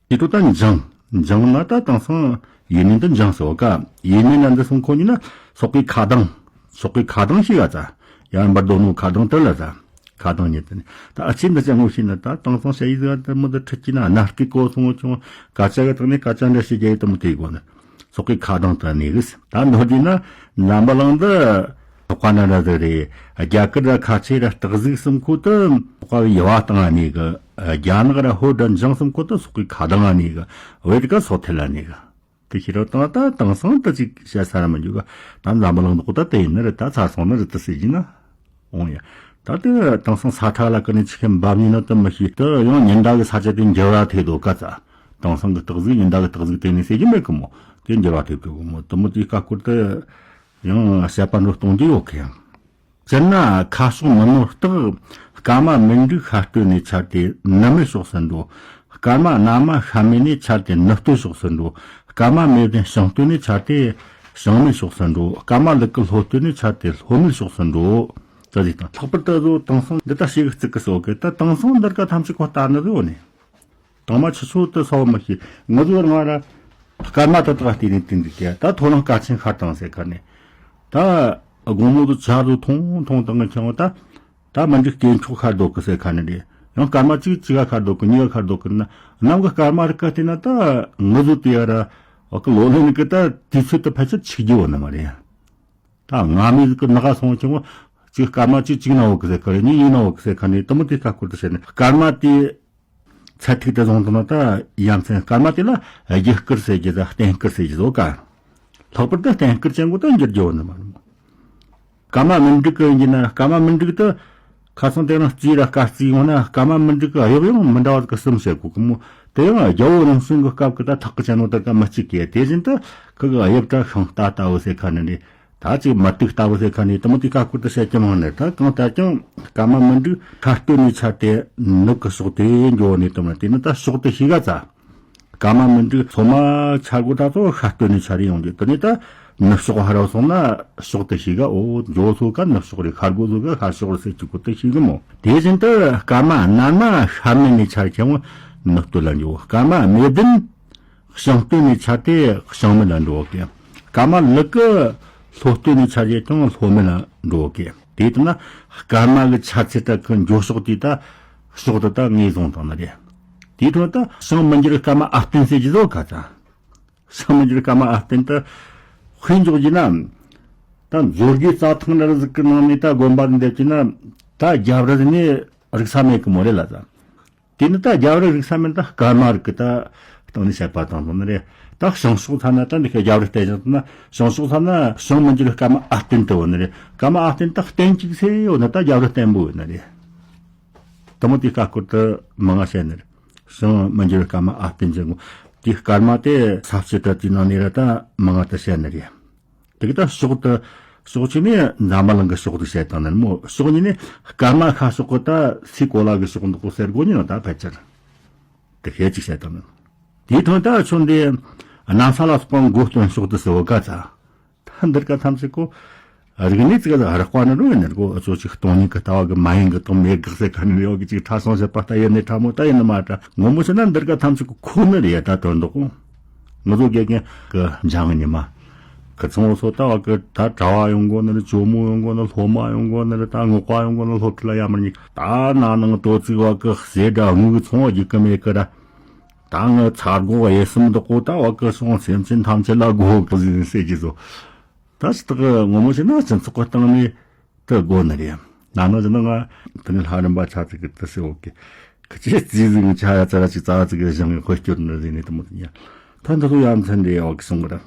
ཅི་ཏོ་ད་འཇང་། འཇང་ན་ད་དེང་སང་ཡེ་མེན་དུ་འཇང་ཟེར་བ་ཀ། ཡེ་མེན་ན་འདི་སོང་ཁོ་ཉིད་ན་སོག་གི་ཁ་གདང་། སོག་གི་ཁ་གདང་ཞིག་ག་ཙ། ཡང་འབར་རྡོ་ནོ་ཁ་གདང་དུ་ལ་ཙ། ཁ་གདང་ཉིད་དུ་ནས་ད་ཨ་ཆེ་འདི་ཅང་ངོ་ཤེས་ན་ད་དེང་སང་ཤ་ཡི་ཟེར་བ་དུ་མོ་དུ་ཁྲི་ཅི་ན་ན་སྐད་གོ་སོང་ཆུང་། ཀ་ཅ་གི་དང་ནི་ཀ་ཅ་འདྲ་ཞིག་རྒྱ་ཡི་དུ་མོ་དེ་གོ་ནི། སོག་གི་ཁ་གདང་དུ་གནས་གི་ཟེར། ད་མདོར་བསྡུས་ན་འཛམ་བུ་གླིང་འདི་སོག་པ་ན་ར་ཟིག་རེད། རྒྱ་གར་ར་ཁ་ཆེ་ར་སྟག་གཟིག་གསུམ་ཁོ་དུ་སོག་པ་གི་ཡུལ་བ་བཏང་ང་གནས་གི། རྒྱ་ནག་ར་ཧོར་ར་འཇང་གསུམ་ཁོ་དུ་སོག་གི་ཁ་གདང་ང་གནས་གི། བོད་ག་སོག་ཐལ་ལ་གནས་གི། དེ་ཤེས་རབ་དང་ད་དེང་སང་དུ་ཅིག་བཤད་ས་ར་མི་འཇུག་ག། ད་འཛམ་བུ་གླིང་འདི་ཁོ་ད་དེ་ཡིན་ནི་རེད། ད་ཚར་སོང་ནི་རེད་དུ་ཟེར་གྱི་ན། འོང་ཡ། ད་དེ་དེང་སང་ས་ཁྲ་ལ་ཀི་ནས་ཆི་ཁེ་འབབ་ཉིན་ནི་དུ་མི་ཤེས་དུ་ཡང་ཉིན་ཟླ་གི་ས་ཆ་དེ་འགྱུར་བ་ཐེབས་འདུག་ག་ཙ། དེང་སང་གི་སྟག་གཟིག་ཉིན་ཟླ་གི་སྟག་གཟིག་དེ་ནས་ཟེར་གྱི་མེད་གི་མོ། དེ་འགྱུར་བ་ཐེབས་འདུག་གི་མོ། དུ་མོ་དེའི་ཀ་སྐོར་དུ་ཡང་བཤད་པ་འགྲོ་གཏོང་རྒྱུ་ཡོད་གི་ཡང་། སྤྱིར་ན་ཁ་ཕྱོགས་མི་ནོར་སྟག། སྐར་མ་མི་འགྲིག་ཤར་སྟོད་ནས་འཆར་ཏེ་ནུབ་མོའི་ཕྱོགས་སུ་འགྲོ། སྐར་མ་ན་མ་ཤར་མོ་ནས་འཆར་ཏེ་ནུབ་སྟོད་ཕྱོགས་སུ་འགྲོ། སྐར་མ་མེ་བདུན་བྱང་སྟོད་ནས་འཆར་ཏེ་བྱང་མོའི་ཕྱོགས་སུ་འགྲོ། སྐར་མ་ལུག་གི་ལྷོ་སྟོད་ནས་འཆར་ཏེ་ལྷོ་མོའི་ཕྱོགས་སུ་འགྲོ། ད་ཟིག་དང་། ལྷག་པར་དུ་བཟོ་དེང་སང་འདི་ལྟ་ཞིག་བརྩི་གི་སོགས་ཀྱི་ད་དེང་སང་འདིར་ཀ་ཐམས་ཅད་ཁོ་ལྟ་ནི་བཟོ་ནས། དང་མ་ཆུ་ཚོད་དུ་སོགས་མི་ཤེས། ང་ཚོ་རང་ར་སྐར་མ་དུ་དག་བལྟས་ནས་བསྟན་འདུག་གི། ད་ཐོ་རངས་སྐར་ཆེན་ཤར་དང་ཟེར་ཁ་ནས། ད་དགོང་མོ་དུ་ཆར་དུ་ཐུང་ཐུང་དང་ངི་ཁྱང་བ་ད། ད་མི་འགྲིག་སྐྱེ་འཁྱོག་ཤར་འདུག་གི་ཟེར་ཁ་ནས་རེད། ཡང་སྐར་མ་གཅིག་གཅིག་ག་ཤར་འདུག་གི། གཉིས་ག་ཤར་འདུག་གི་ན། གནམ་གི་སྐར་མ་རིག་ག་བལྟས་ན་ད་ང་ཚོ་དེ་ཡ་ར་བ་གི་ལོ་ལོན་གི་ད་དུས་ཚོད་དུ་ཕལ་ཆེར་ཆིག་རྒྱུ་བོ་ནི་མ་རེད། ད་སྔ་མོའི་གི་ནག་སོང་ཁྱོད་ཅིག་སྐར་མ་གཅིག་གཅིག་ན་འོ་གི་ཟེར་ཁ་རེད། གཉིས་གཉིས་ན་འོ་གི་ཟེར་ཁ་ནས་དུ་མོ་དེ་ཀ་སྐོར་དུ་བཤད་ནས་སྐར་མ་དེ་ཚད་ཐིག་དུ་བཟུང་དུ་ན་ད་ཡ་མཚན་སྐར་མ་དེ་ལ་རྒྱུ་སྐར་ཟེར་གྱི་ད་རྟེན་སྐར་ཟེར་གྱི་བཟོ་ག། ལྷག་པར་དུ་རྟེན་སྐར་ཅན་གོ་ད་འགྱུར་རྒྱུ་བོ་ནི་མ་རེད་མོ། སྐར་མ་མི་འགྲིག་གི་ཡིན་གྱི་ན་སྐར་མ་མི་འགྲིག་དུ་ཁ་སང་དེ་རིང་རྩིས་ར་སྐར་རྩིས་ཡོང་ན་སྐར་མ་མི་འགྲིག་གི་དབྱིབས་ཡང་མི་འདྲ་བ་གི་གསུམ་བཤད་གོ་གི་མོ། དེ་ཡང་རྒྱལ་པོ་རིམ་བྱོན་གི་སྐབས་གི་ད་ཐག་གི་ཅན་ནོ་ད་ཀ་མི་གཅིག་གི་དེ་བཞིན་དུ་ཁི་གི་དབྱིབས་ད་ཤིང་རྟ་ལྟ་བུ་ཟེར་ཁ་ནི་ནི། ད་ཅིག་མ་ཏིག་ལྟ་བུ་ཟེར་ཁ་ནི་དུ་མོ་དེ་ཀ་སྐོར་དུ་བཤད་ཀྱི་མང་ནི། ད་གང་ལྟར་ཀྱང་སྐར་མ་མི་འགྲིག་ཤར་སྟོད་ནས་འཆར་ཏེ་ནུབ་ཀྱི་ཕྱོགས་དེ་འགྱོ་ནི་དུ་མོ་དེ་ནི་ད་ཕྱོགས་དེ་ཤེས་ག་ཙ། སྐར་མ་མི་འགྲིག་སོ་མ་འཆར་གོ་ད་ཚོ་ཤར་སྟོད་ནས་འཆར་ཡོང་གི། དེ་ནས་ད་ནུབ་ཕྱོགས་ཧ་ར་སོང་ན་ཕྱོགས་དེ་ཤེས་ག་འོ་འགྱོ་ཚོ་ག་ནུབ་ཕྱོགས་རེད། ཤར་གོ་ཚོ་ག་ཤར་ཕྱོགས་རེད་ཟེར་གྱི་གོ་དེ་ཤེས་གི་མོ། དེ་བཞིན་དུ་སྐར་མ་ན་མ་ཤར་མོ་ནས་འཆར་ཀྱང་ནུབ་སྟོད་ལ་འགྱོ། སྐར་མ་མེ་བདུན་བྱང་སྟོད་ནས་འཆར་ཏེ་བྱང་མོ་ལ་འགྲོ་གི། སྐར་མ་ལུག་གི་ལྷོ་སྟོད་ནས་འཆར་ཡས་ཀྱང་ལྷོ་མོ་ལ་འགྲོ་གི། དེ་ལྟར་ན་སྐར་མ་གི་འཆར་ཚད་ད་ཁོ་འགྱོ་ཕྱོགས་དེ་ད་ཕྱོགས་དེ་ད་ངོས་བཟུང་བཏང་ནི་རེད། དེའི་ཐོག་ད་བྱང་མི་འགྱུར་སྐར་མ་ཨ་བརྟན་ཟེར་གྱི་བཟོ་ག་ད། བྱང་མི་འགྱུར་སྐར་མ་ཨ་བརྟན་ད་དཔེ་འཇོག་རྒྱུ་ན། ད་མཛོད་དགེ་རྩྭ་ཐང་འདྲ་ཟིག་གི་ནང་ནས་ད་དགོན་པ་འདེབས་ཀྱི་ན། ད་རྒྱབ་རི་ནས་རིག་ས་མེད་གི་མོ་རེད་ལ་ད། དེ་ནི་ད་རྒྱབ་རི་རིག་ས་མེད་ད་སྐར་མ་རིག་གི་ད་སྟེང་ནས་བཤད་པ་དང་ལོ་ནི་རེད། ད་བྱང་ཕྱོགས་ཚ་ན་ད་འདི་ཁའི་རྒྱབ་རི་བསྟན་བཞག་ན་བྱང་ཕྱོགས་ཚ་ན་བྱང་མི་འགྱུར་སྐར་མ་ཨ་བརྟན་དུ་བོ་ནི་རེད། སྐར་མ་ཨ་བརྟན་ད་བརྟན་གཅིག་སེ་ཡོད་ན་ད་རྒྱབ་རི་བརྟན་པོ་ཡོད་ནི་རེད། དུ་མོ་དེ་ཀ་སྐོར་དུ་མང་ང་བཤད་ནི་རེད། བྱང་མི་འགྱུར་སྐར་མ་ཨ་བརྟན་ཅན་གོ། དེ་སྐར་མ་དེ་ས་བཅུ་དྲུག་དེའི་ནང་ནས་ར་ད་མང་ང་དུ་བཤད་ནི་རེད། དེ་གི་ད་ཕྱོགས་དེ་ཕྱོགས་གཅིག་ནས་འཛམ་བུ་གླིང་གི་ཕྱོགས་དེ་བཤད་བཏང་ནི་མོ། ཕྱོགས་གཉིས་ནས་སྐར་མ་ཤར་ཕྱོགས་གི་ད་སའི་གོ་ལ་གི་ཕྱོགས་འདུག་གོ་ཟེར་གོ་ནི་ཡང་ད་ཕལ་ཆེར་དེ་ཤེས་ཅིག་བཤད་བཏང་ནི། དེའི་ཐོག་ད་ཁྱོད་འདི་ གནམ་ས་ལ་སོགས་པ་མགོ་སྟོན་ཕྱོགས་དུ་ཟེར་བ་ག་ཚ། ད་འདིར་ཀ་ཐམས་ཅད་ཀོ། རིག་གནས་ཙི་ག་རག་པ་ནི་རོ་ཡིན་ནི་རྒོ། ཨ་ཚོ་ཅིག་སྟོང་ཉིད་ཀྱི་ལྟ་བ་གི་མ་ཡིན་གི་དང་མེད་གི་ཟེར་ཁ་ནི་ཡོད་གི་ཅིག་ཕྲ་སོང་ཟེར་པ་ལྟ་ཡིན་ནི་ཕྲ་མོ་ལྟ་ཡིན་ནི་མ་ལྟ་ངོ་མ་བྱས་ན་འདིར་ཀ་ཐམས་ཅད་ཀོ་ཁོ་ནི་རེད་ད་དོན་དུ་ཀོ། ང་ཚོ་དགེ་རྒན་གི་འཇང་གི་ཉི་མ། ཁི་ཚང་བོ་ཚོ་ལྟ་བ་གི་ད་གྲྭ་བ་ཡོང་གོ་ནི་རེད། ཇོ་མོ་ཡོང་གོ་ནི་རེད། སློབ་མ་ཡོང་གོ་ནི་རེད། ད་སྔོག་པ་ཡོང་གོ་ནི་རེད། སློབ་ཁྲིད་ལ་ཡ་མར་ཉིག་ད་ན་ནང་དོ་ཚིག་བ་གི་ཟས་འདྲ་དངུལ་གི་ཚོང་བ་རྒྱུག་གི་མེད་གི་ར། ད་ང་ཚ་སྒོ་གཡས་གསུམ་འདི་ཀོ་ད་བ་གི་སོང་སེམས་ཅན་ཐམས་ཅད་ལ་སྒོ་གི་ཟིན་ཟེར་གྱི་བཟོ། ད་ཅི་ད་གི་ངོ་མ་བྱས་ན་སྤྱི་ཚོགས་གི་སྟེང་ནས་དེ་དགོས་ནི་རེད། ན་ནིང་བཞིན་ང་དེ་ནས་ལྷ་རམས་པ་ཆ་ཚིག་གི་དེ་ཟེར་འོ་གི། ཁི་ཆེ་རྩིས་ཟིག་ཆ་ཡ་ཙ་ར་ཅིག་རྩ་བ་ཙིག་གི་བཞེངས་གི་དཔེ་སྐྱོར་ནི་ཟིན་ནས་དེ་མོ་དེ་ཉ། ད་འདི་ཚོ་ཡ་མཚན་འདི་ཡ་འོ་གི་སོང་གི་ར།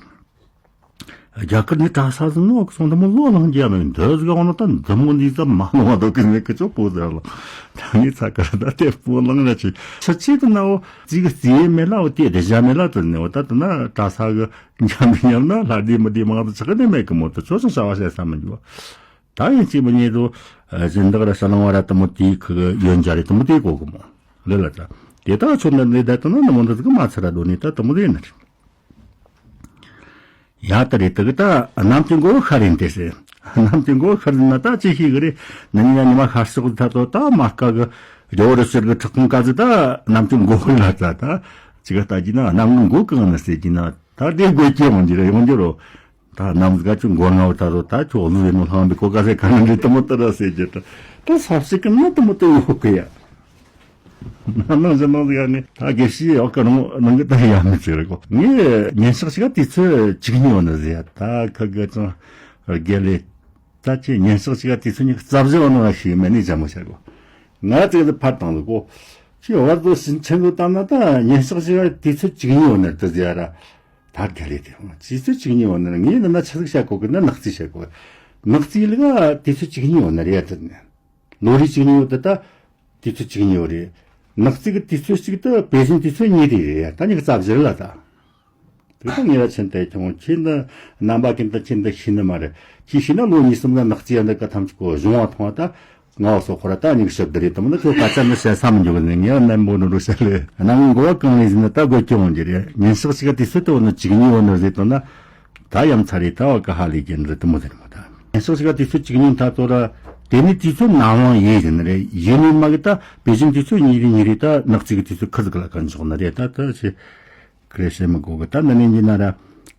རྒྱ་གར་ནས་གྲྭ་ས་ཟིན་ནོ་གི་སོང་དེ་མོ་ལོ་ལང་རྒྱ་མེད་འདི་ཟིག་འོ་ན་ད་འདི་མོ་འདི་ཙམ་མ་ལོང་བ་དོ་གི་ནས་གི་ཅོ་པོ་ཟེར་ལ། ད་ངས་ཚ་ག་ར་ད་དེ་པོ་ལང་ར་ཅིག་ཕྱི་ཆེད་དུ་ན་འོ་ཙིག་གི་རྩིས་ཡེ་མེད་ལ་འོ་དེ་རེ་བཞག་མེད་ལ་དོ་ནས་འོ་ད་དེ་ན་གྲྭ་ས་གི་ཉམས་ཉམས་ན་ལྷ་བདེ་མི་བདེ་མང་དུ་ཆགས་གི་ནས་མེད་གི་མོ་དུ་ཆོ་ཆོ་བྱ་བ་བྱེད་ས་མི་འགྱུར། ད་ཡིན་གཅིག་མིན་གཉིས་དུ་སྦྱིན་བདག་ར་ཤ་ལང་བ་ར་དུ་མོ་དེའི་ཁུ་གི་ཡོན་སྦྱར་རེ་དུ་མོ་དེ་གོ་གི་མོ་ལེ་ལ་ད་དེ་ད་ཆོ་ན་ནི་ད་དུ་ན་ནི་མོ་འདི་ཚིག་མ་ཚར་ར་འདོད་ནི་ད་དུ་མོ་དེ་ནི་ཡ་ད་རེ་དུ་གི་ད་གནམ་གྱི་མགོ་ཤར་ཡིན་ཏེ་ཟེར། གནམ་གྱི་མགོ་ཤར་ན་ད་ཅི་ཤེས་གི་རེད། ནི་ཉི་ཉི་མ་ཤར་ཕྱོགས་ད་དོ་ད་མ་ཀ་གི་རྒྱ་བོ་རི་ཤར་གི་ཁྲག་ཁུང་ཀ་ཟི་ད་གནམ་གྱི་མགོ་ལ་ད་ད་ཅི་ག་ལྟ་གྱི་ན་གནམ་གྱི་མགོ་གང་ན་ཟེར་གྱི་ན། ད་དེ་དགོས་ཀྱི་ཡོང་རྒྱུ་རེད་ཡོང་རྒྱུ་རོ། ད་གནམ་ག་ཅུང་མགོ་ང་བ་ད་རོ་ད་ཁྱོད་ལུས་ཡིན་ནོ་ལྷང་བའི་གོ་ག་ཟེ་ག་ནི་རེད་དུ་མོ་ད་ར་ཟེར་རྒྱུ་ད། ད་ས་བྱི་གི་ནི་དུ་མོ་ད་ཡོད་གི་ཡ། ནང་ཟེར་ནང་ཟེར་ཡ་ནི་ད་དགེ་བཤེས་ཡོད་གི་རང་ནང་གི་ད་ཡ་མི་ཟེར་གོ། ངས་ཉིན་ཞག་ཞིག་དུས་ཚོད་གཅིག་གཉིས་ཡོད་ནི་ཟེར་ཡ། ད་ཁ་གི་ཅང་དགེ་ལས་ད་ཁྱེད་ཉིན་ཞག་ཞིག་དུས་ཚོད་ཉི་ཤུ་རྩ་བཞི་ཡོད་ནི་ཞིག་མེད་ནི་ཅང་མ་བྱ་གོ། ང་ཚོས་ཕར་བཏང་ལ་གོ། ཁྱེད་བར་དུ་ཕྱིན་ཆེན་དུ་བཏང་ན་ད་ཉིན་ཞག་ཞིག་དུས་ཚོད་གཅིག་གཉིས་ཡོད་ནི་ད་ཟེར་ཡ་ར། ད་ག་ལེ་དེ་ཧོ་ཆི་ཚོད་གཅིག་གཉིས་ཡོད་ན་ངས་ནི་ན་ཆི་ཟིག་བཤད་གོ་གི་ན་ནག་རྩིས་བཤད་གོ། ནག་རྩིས་ལ་དུས་ཚོད་གཅིག་གཉིས་ཡོད་ན་རེད་ད་ནི། ལོ་རེ་གཅིག་གཉིས་ཡོད་ད་ད། དུས་ཚོད་གཅིག་གཉིས་ཡོད་རེད། ནག་རྩིས་གི་དུས་ཚོད་གཅིག་ད་པེ་ཅིན་དུས་ཚོད་གཉིས་རེད་རེད་ད་ཉི་ཤུ་རྩ་བཞི་ལ་ད། དེ་ད་ངས་ར་ཆེན་ཏེ་ཁྱོང་ཁྱེད་འདི་རྣམ་པ་ཀུན་ད་ཁྱེད་འདི་ཤེས་ནི་མ་རེད། ཁྱེད་ཤེས་ན་ལོ་གཉིས་གསུམ་ལ་ནག་རྩིས་ཡ་འདི་ག་ཐམས་ཅད་གོ་གཞུང་བ་མཐོང་བ་ད། ང་བ་སོ་ཁོ་ར་ད་ཉིག་ཤབ་དི་རེད་དམ་ན་ཁྱོད་སྐད་ཆ་འདི་བཤད་ས་མི་འཇུག་ནས་ངས་ནན་པོ་འདི་འགྲོ་བཤད་ལེ། གནམ་མགོ་བ་གང་ལས་ཟིན་ན་ད་དགོད་ཀྱི་འོང་རྒྱུ་རེད། ཉིན་ཞག་ཞིག་ག་དུས་ཚོད་དུ་འོ་ནི་གཅིག་གཉིས་འོ་ནི་རེད་དོ་ན། ད་ཡ་མཚར་རེད་ད་བ་ག་ཧ་ལས་ཀྱི་འདི་རེད་དུ་མོ་དེ་རེད་མོ་ད། ཉིན་ཞག་ཞིག་ག་དུས་ཚོད་གཅིག་གཉིས་ད་ཚོ་ར། དེ་ནི་དུས་ཚོད་ནམ་ལངས་ཡིན་ཟིན་རེད་ཡིན་ནི་མ་གི་ད་པེ་ཅིན་དུས་ཚོད་གཉིས་རེད་གཉིས་རེད་ད་ནག་རྩིས་གི་དུས་ཚོད་ཁུ་ཟིག་ལ་ག་འཇོག་ནི་རེད་ད་ད་ཆེ། ཁ་རེ་བཤད་མི་དགོས་གི་ད་འདི་ནས་ཡིན་ན་ར།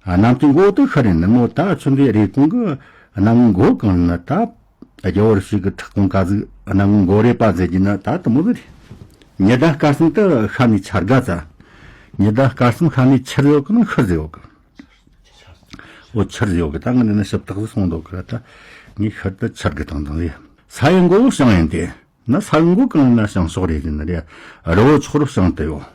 གནམ་གྱི་མགོ་དུ་ཤར་ཡིན་ནི་མོ་ད་ཆུ་འདི་རེ་གུང་གི་གནམ་མགོ་གང་ན་ད། རྒྱལ་བོ་རི་ཞིག་གི་ཁྲག་ཁུང་ཀ་ཟིག་གནམ་མགོ་རེ་པ་ཟེར་གྱི་ན་ད་དུ་མོ་ཟིག་རེད། ཉི་ཟླ་སྐར་གསུམ་དུ་ཤར་ནས་འཆར་ག་ཙ། ཉི་ཟླ་སྐར་གསུམ་ཤར་ནས་ཆུར་ཡོད་གི་ན་ཤར་ཟེར་ཡོད་གི། འོ་ཆུར་ཟེར་ཡོད་གི་ད་ང་འདི་ན་ཞིབ་ཐག་ཟིག་སོང་འདུག་གི་ར་ད། ངས་ཤར་དུ་ཆུར་གི་དང་དང་ཟེར། ས་ཡི་མགོ་བོ་བྱང་ཡིན་ཏེ། ན་ས་ཡི་མགོ་གང་ན་བྱང་ཕྱོགས་རེད་ཟེར་ནི་རེད། རི་བོ་མཆོག་རབ་བྱང་དུ་ཡོད།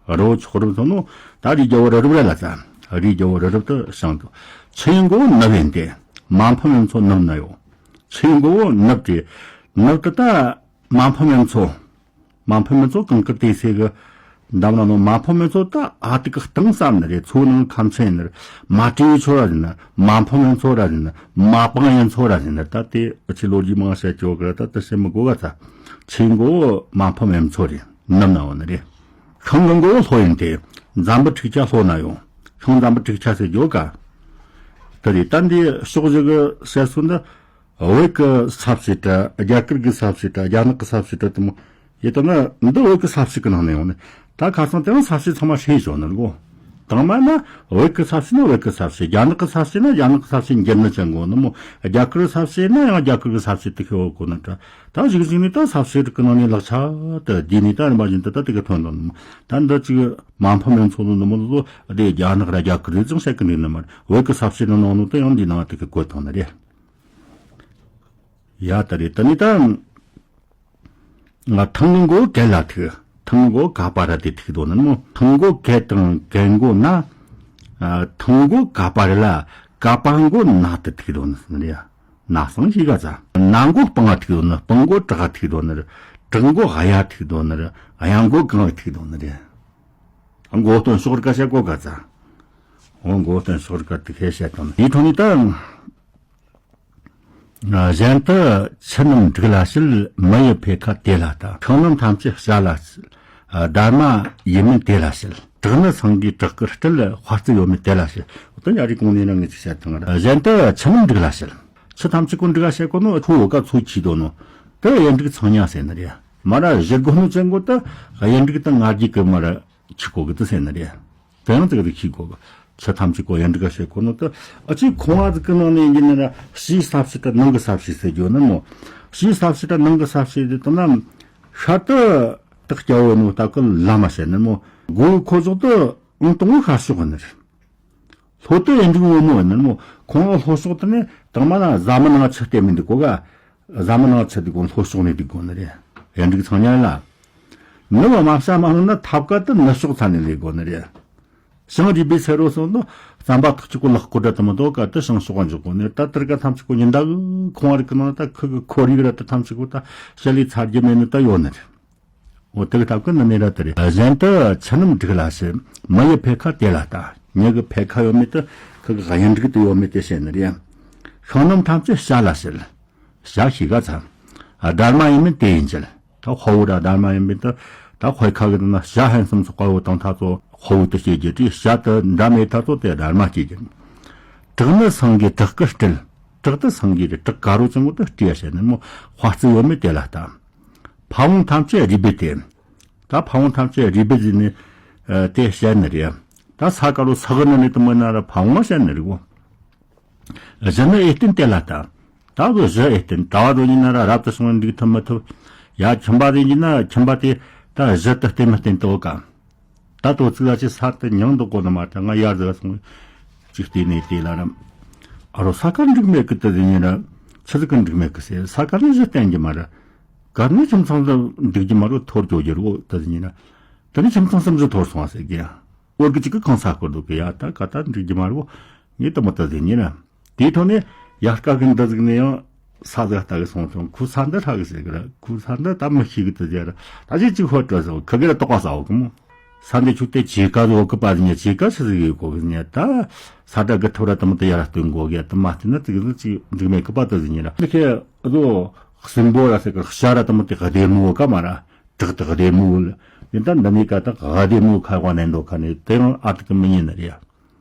རི་བོ་མཆོག་རབ་ཚོ་ནོ། ད་རི་རྒྱལ་བོ་རི་རབ་ར་ལ་ཙ། རི་རྒྱལ་བོ་རི་རབ་ཏུ་བྱང་དུ། ཆུ་ཡི་མགོ་བོ་ནུབ་ཡིན་ཏེ། མ་ཕམ་ཡོན་མཚོ་ནུབ་ན་ཡོད། ཆུ་ཡི་མགོ་བོ་ནུབ་སྟེ། ནུབ་ཏུ་ད། མ་ཕམ་ཡོན་མཚོ། མ་ཕམ་ཡོན་མཚོ་གང་གི་དེ་སེ་གི། འདམ་ལ་ནོ་མ་ཕམ་ཡོན་མཚོ་ད་ཨ་ཏི་ཀི་གཏིང་ཟབ་ནི་རེད། མཚོ་ནང་ཁམས་ཆེན་ནི་རེད། མ་དྲི་ཡི་མཚོ་ར་ཟིན་ན། མ་ཕམ་ཡོན་མཚོ་ར་ཟིན་ན། མ་པང་ཡོན་མཚོ་ར་ཟིན་ན། ད་དེ་ཨ་ཆི་ལོ་རྒྱུས་མང་བཤད་ཀྱོ་གི་ར་ད་དེ་བཤད་མི་དགོས་ག་ཚ། ཆུ་ཡི་མགོ་བོ་མ་ཕམ་ཡོན་མཚོ་རེད། ནུབ་ན་འོ་ནི་རེད། ཤིང་གི་མགོ་བོ་ལྷོ་ཡིན་ཏེ། འཛམ་བུ་ཕྲུག་ཆ་ལྷོ་ན་ཡོད། ཤིང་འཛམ་བུ་ཕྲུག་ཆ་ཟེར་རྒྱུ་ག། དེ་རེད་ད་འདི་ཕྱོགས་བཞི་གི་ཟེར་སོང་ན། བོད་ཀྱི་ས་བྱེ་བྲག་རྒྱ་གར་གྱི་ས་བྱེ་བྲག་རྒྱ་ནག་གི་ས་བྱེ་བྲག་དུ་མོ། ཡིན་ད་ན་འདི་བོད་ཀྱི་ས་བྱེ་བྲག་གི་ནང་ནས་ཡོང་ནས་ད་ཁ་སང་དེ་རིང་ས་བྱེ་བྲག་ཚང་མ་ཧྲེ་བྱུང་ནི་གོ། དང་མ་ན་བོད་ཀྱི་ས་བྱེ་བྲག་ན་བོད་ཀྱི་ས་བྱེ་བྲག་རྒྱ་ནག་གི་ས་བྱེ་བྲག་ན་རྒྱ་ནག་གི་ས་བྱེ་བྲག་འགྱུར་ནི་ཅན་གོ་ནི་མོ། རྒྱ་གར་གྱི་ས་བྱེ་བྲག་ན་ཡང་རྒྱ་གར་གྱི་ས་བྱེ་བྲག་དུ་ཁེ་བོ་གོ་ནི་འདྲ། ད་གཞུག་གཞུག་ནས་ད་ས་བྱེ་བྲག་གི་ནང་ནས་ལག་ཆ་དུ་བསྡུས་ནས་ད་རིམ་པ་བཞིན་དུ་ད་དེ་ག་ཐོན་དོ་ནི་མོ། ད་འདི་ཅིག་མ་ཕམ་ཡོན་མཚོ་ནི་མོ་ལོ་དེ་རྒྱ་ནག་ར་རྒྱ་གར་རེ་ཅང་བཤད་གི་འདུག་ནི་མ་རེད། བོད་ཀྱི་ས་བྱེ་བྲག་ནང་ནང་དུ་ཡང་འདི་ནང་དེ་ག་གོ་ཐོན་ནི་རེད། ཡ་ད་རེད་ད་ནི་ད། ང་ཐང་གི་མགོ་གད་ལ་ཐུག་ཐང་གི་མགོ་ག་པ་ར་དེ་ཐུག་དོ་ནི་མོ། ཐང་མགོ་གད་དང་གད་མགོ་ན། ཨ་ཐང་མགོ་ག་པ་ར་ལ་ག་པ་མགོ་ན་དེ་ཐུག་དོ་ནི་ཟེར་ནི་རེད། ན་སང་ཞིག་ག་ཚ། ན་མགོ་སྤང་ང་ཐུག་དོ་ནི་སྤང་མགོ་བྲག་ག་ཐུག་དོ་ནི་རེད། བྲག་མགོ་གཡའ་ཐུག་དོ་ནི་རེད། གཡའ་མགོ་གངས་ཐུག་དོ་ནི་རེད། མགོ་སྟོན་ཕྱོགས་རིས་ཀ་བཤད་གོ་ག་ཚ། འོ་མགོ་སྟོན་ཕྱོགས་རིས་ཀ་དེ་ཁས་བཤད་དོ་ནི་ཡིད་ཐོག་ནི་ད། གཞན་དུ་ཆུ་རྣམས་འབྲུག་ལ་བྱེད། མི་ཡི་འཕེལ་ཁ་དེ་ལ་ལྟ། ཤིང་རྣམས་ཐམས་ཅད་བྱ་ལ་བྱེད། སྡར་མ་ཡིན་མིན་དེ་ལ་བྱེད། དྲག་ནི་སེང་གེའི་བྲག་དཀར་སྤྲུལ། དཔའ་རྩལ་ཡོད་མེད་དེ་ལ་བཤད། དེ་ཉ་རིགས་གོང་ནས་རང་ངས་ཅིག་བཤད་དང་། གཞན་དུ་ཆུ་རྣམས་འབྲུག་ལ་བཤད། ཆུ་ཐམས་ཅད་ཀོ་འབྲུག་ལ་བཤད་གོ་ནོ་ཁོ་བོ་ཀ་ཚོ་ཆི་དོ་ནོ། དེ་གཡུ་འབྲུག་ཚངས་ཉ་ཟེར་ནི་རེད། མ་ར་བཞི་དགོ་ནོ་ཅན་གོ་ད་གཡུ་འབྲུག་དང་ང་རྒྱལ་གི་མ་ར་ཆི་གོ་གི་དུ་ཟེར་ནི་རེད། དེ་ཡང་དེ་གི་ཤེས་དགོས། ཆུ་ཐམས་ཅད་ཀོ་གཡུ་འབྲུག་ག་བཤད་གོ་ནོ་དེ། ཨ་ཅེ་ཁོང་ང་ཟིག་གི་ནང་ནས་ཡིན་ན་ཕྱིའི་ས་བྱི་དང་ནང་གི་ས་བྱི་ཟེར་རྒྱུ་ནི་མོ། ཕྱིའི་ས་བྱི་དང་ནང་གི་ས་བྱི་དེ་དང་ན་ཤར་དུ་དག་སྐྱ་བོ་ནོ་ད་གི་ལ་མ་བཤད་ནི་མོ། མགོ་ཁོ་ཟོག་དུ་ཨང་དང་བོ་ཤར་ཕྱོགས་ནི་རེད། ལྷོ་དུ་གཡུ་འབྲུག་སྔོན་མོ་ནི་མོ། ཁོང་ང་ལྷོ་ཕྱོགས་དུ་ནི་དང་མ་ན་ཟ་མ་ནང་ཆུ་སྟེ་མི་འདུག་གོ་ག་ཟ་མ་ནང་ཆུ་འདུག་གོ་ལྷོ་ཕྱོགས་ནས་འདུག་གོ་ནི་རེད། གཡུ་འབྲུག་ཚངས་ཉ་ལ། ནུབ་མ་ཤ་མ་ལྷུང་ན་ཐབ་ཀ་དུ་ནུབ་ཕྱོགས་ཚ་ནས་ལས་དགོ་ནི་རེད། ཞིང་རུས་པའི་ཚེ་རོ་སོང་ནོ། རྩམ་པ་ཐག་གཅིག་གོ་ལག་སྐོར་འདྲ་དུ་མི་འདུག་ག་དུ་ཞིང་ཕྱོགས་འཇོག་གོ་ནི་ད་དེར་ཀ་ཐམས་ཅད་གོ་ཉི་ཟླ་གི་ཁོང་རིག་གི་ནང་ད་ཁུ་གི་ཁོར་ཡུག་ར་ད་ཐམས་ཅད་གོ་ད་ཞལ་ལས་ཚར་རྒྱུ་མེད་ནི་ད་ཡོད་ནི་རེད། འོ་དེ་གི་ཐབ་ཀ་ནི་ནི་ར་དེ་རེད། གཞན་དུ་ཆུ་རྣམས་འབྲུག་ལ་བཤད། མི་ཡི་འཕེལ་ཁ་དེ་ལ་ལྟ། མྱི་གི་འཕེལ་ཁ་ཡོད་མེད་དུ་ཁུ་གི་གཡུ་འབྲུག་དུ་ཡོད་མེད་དེ་བཤད་ནི་རེད། ཤིང་རྣམས་ཐམས་ཅད་བྱ་ལ་བཤད། བྱ་ཤེས་ག་ཚ། སྦྲ་མ་ཡིན་མིན་དེ་ཡིན་གྱི། ད་དཔའ་བོ་ར་སྦྲ་མ་ཡིན་མིན་དུ་ད་དཔེ་ཁ་གི་ནང་བྱ་ཧན་སུམ་སོགས་དཔའ་བོ་དང་ཐ་ཚོ་དཔའ་བོ་དུ་སྐྱེ་རྒྱུ་དེ་བྱ་དུ་འདྲ་མེད་ཐ་ཚོ་དེ་སྦྲ་མ་སྐྱེ་རྒྱུ། དྲག་ནི་སེང་གེའི་བྲག་དཀར་སྤྲུལ། བྲག་ཏུ་སེང་གེ་རེད། བྲག་དཀར་རོ་ཅན་གོ་དུ་སྤྲུལ་ཡ་བྱས་ནི་མོ། དཔའ་རྩལ་ཡོད་མེད་དེ་ལ་ལྟ། ཕ་བོང་ཐམས་ཅད་རུས་སྦལ་དེ། ད་ཕ་བོང་ཐམས་ཅད་རུས་སྦལ་ཟེར་ནི་དེ་བཤད་ནི་རེད། ད་ས་དཀར་རོ་ས་གི་ནི་ནི་དུ་མི་ན་ར་ཕ་བོང་བཤད་ནི་རེད་གོ། གཞི་ནི་ཨེ་བརྟན་དེ་ལ་ལྟ། ད་གི་གཞི་ཨེ་བརྟན་གྲྭ་བ་རོ་ཡིན་ན་ར་རབ་ཏུ་བྱུང་བ་འགྲིག་ཐུབ་མི་ཐུབ། ཡ་ཁྱིམ་པ་རེ་ཡིན་ན་ཁྱིམ་པ་དེ་ད་གཞི་དུ་བརྟན་མི་བརྟན་དུ་འོ་ག་ད་དོ་ཚིག་ལ་ཅི་ས་དུ་མྱང་འདུག་གོ་ནི་མ་ད་ང་ཡར་ཟ་སོང་། ཅིག་བལྟས་ནས་དེ་ལ་རམ། ཨ་རོ་ས་དཀར་འགྲིག་མེད་གི་དུ་ཟིན་ཡིན་ར། ཆི་ཟིག་གི་འགྲིག་མེད་གི་ཟེར། ས་དཀར་ནི་གཞི་བརྟན་གྱི་མ་ར། དཀར་ནི་ཁྱིམ་ཚང་དུ་འགྲིག་གྱི་མ་རུ་འཐོར་འགྱོ་རྒྱུ་རོ་དུ་ཟིན་ཡིན་ར། དེ་ནི་ཁྱིམ་ཚང་སུམ་ཅུ་འཐོར་སོང་བ་ཟེར་གི་ཡ། འོར་གི་ཅིག་གི་གང་ས་སྐོར་འདུག་གི་ཡ་ད་ག་ད་འགྲིག་གི་མ་རེད་བོ། ངས་དུ་མོ་ད་ཟིན་ཡིན་ན། དེའི་ཐོག་ནས་ཡར་ཀ་གི་འདི་ཟིག་ནས་ཡང་ས་ཟིག་ལྟ་གི་སོང་ཙང་ཁུ་ས་འདི་ཧྲ་གི་ཟེར་གི་ར། ཁུ་ས་འདི་ད་མི་ཤེས་གི་དུ་ཟེར་ར། ད་ཅིག་ཅིག་ཧོ་སྤྲོ་ཟེར་ཁི་གི་ར་ཏོག་ག་ས་འོ་གི་མོ། ས་འདི་ཆུ་དེ་ཇེ་ཀ་ཟོ་གི་པ་ཟིན་ཉ་ཇེ་ཀ་ཆི་ཟིག་ཡོད་གོ་གི་ཟིན་ཉ་ད། ས་ད་གི་ཐོ་ར་དུ་མོ་དུ་ཡར་སྟོན་གོ་གི་ཡ་དུ་མ་བལྟས་ན་དུ་གི་ཟིག་ཅིག་འགྲིག་མེད་གི་པ་དུ་ཟིན་ཉ་ར། འདི་ཁེ་ཨ་ཟོ་སྲིན་པོ་ར་ཟེར་གི་ཤ་ར་དུ་མོ་དེ་ག་དེ་མོ་ག་མ་ར། བྲག་དག་སྡེ་མོ་ལ། དེ་ལྟར་འདི་ནས་ཀ་དག་སྡེ་མོ་ཁ་བ་ནས་འདོགས་ཁ་ནས་དེ་རང་ཨ་ཐུག་གི་མི་ཉན་ནི་རེད།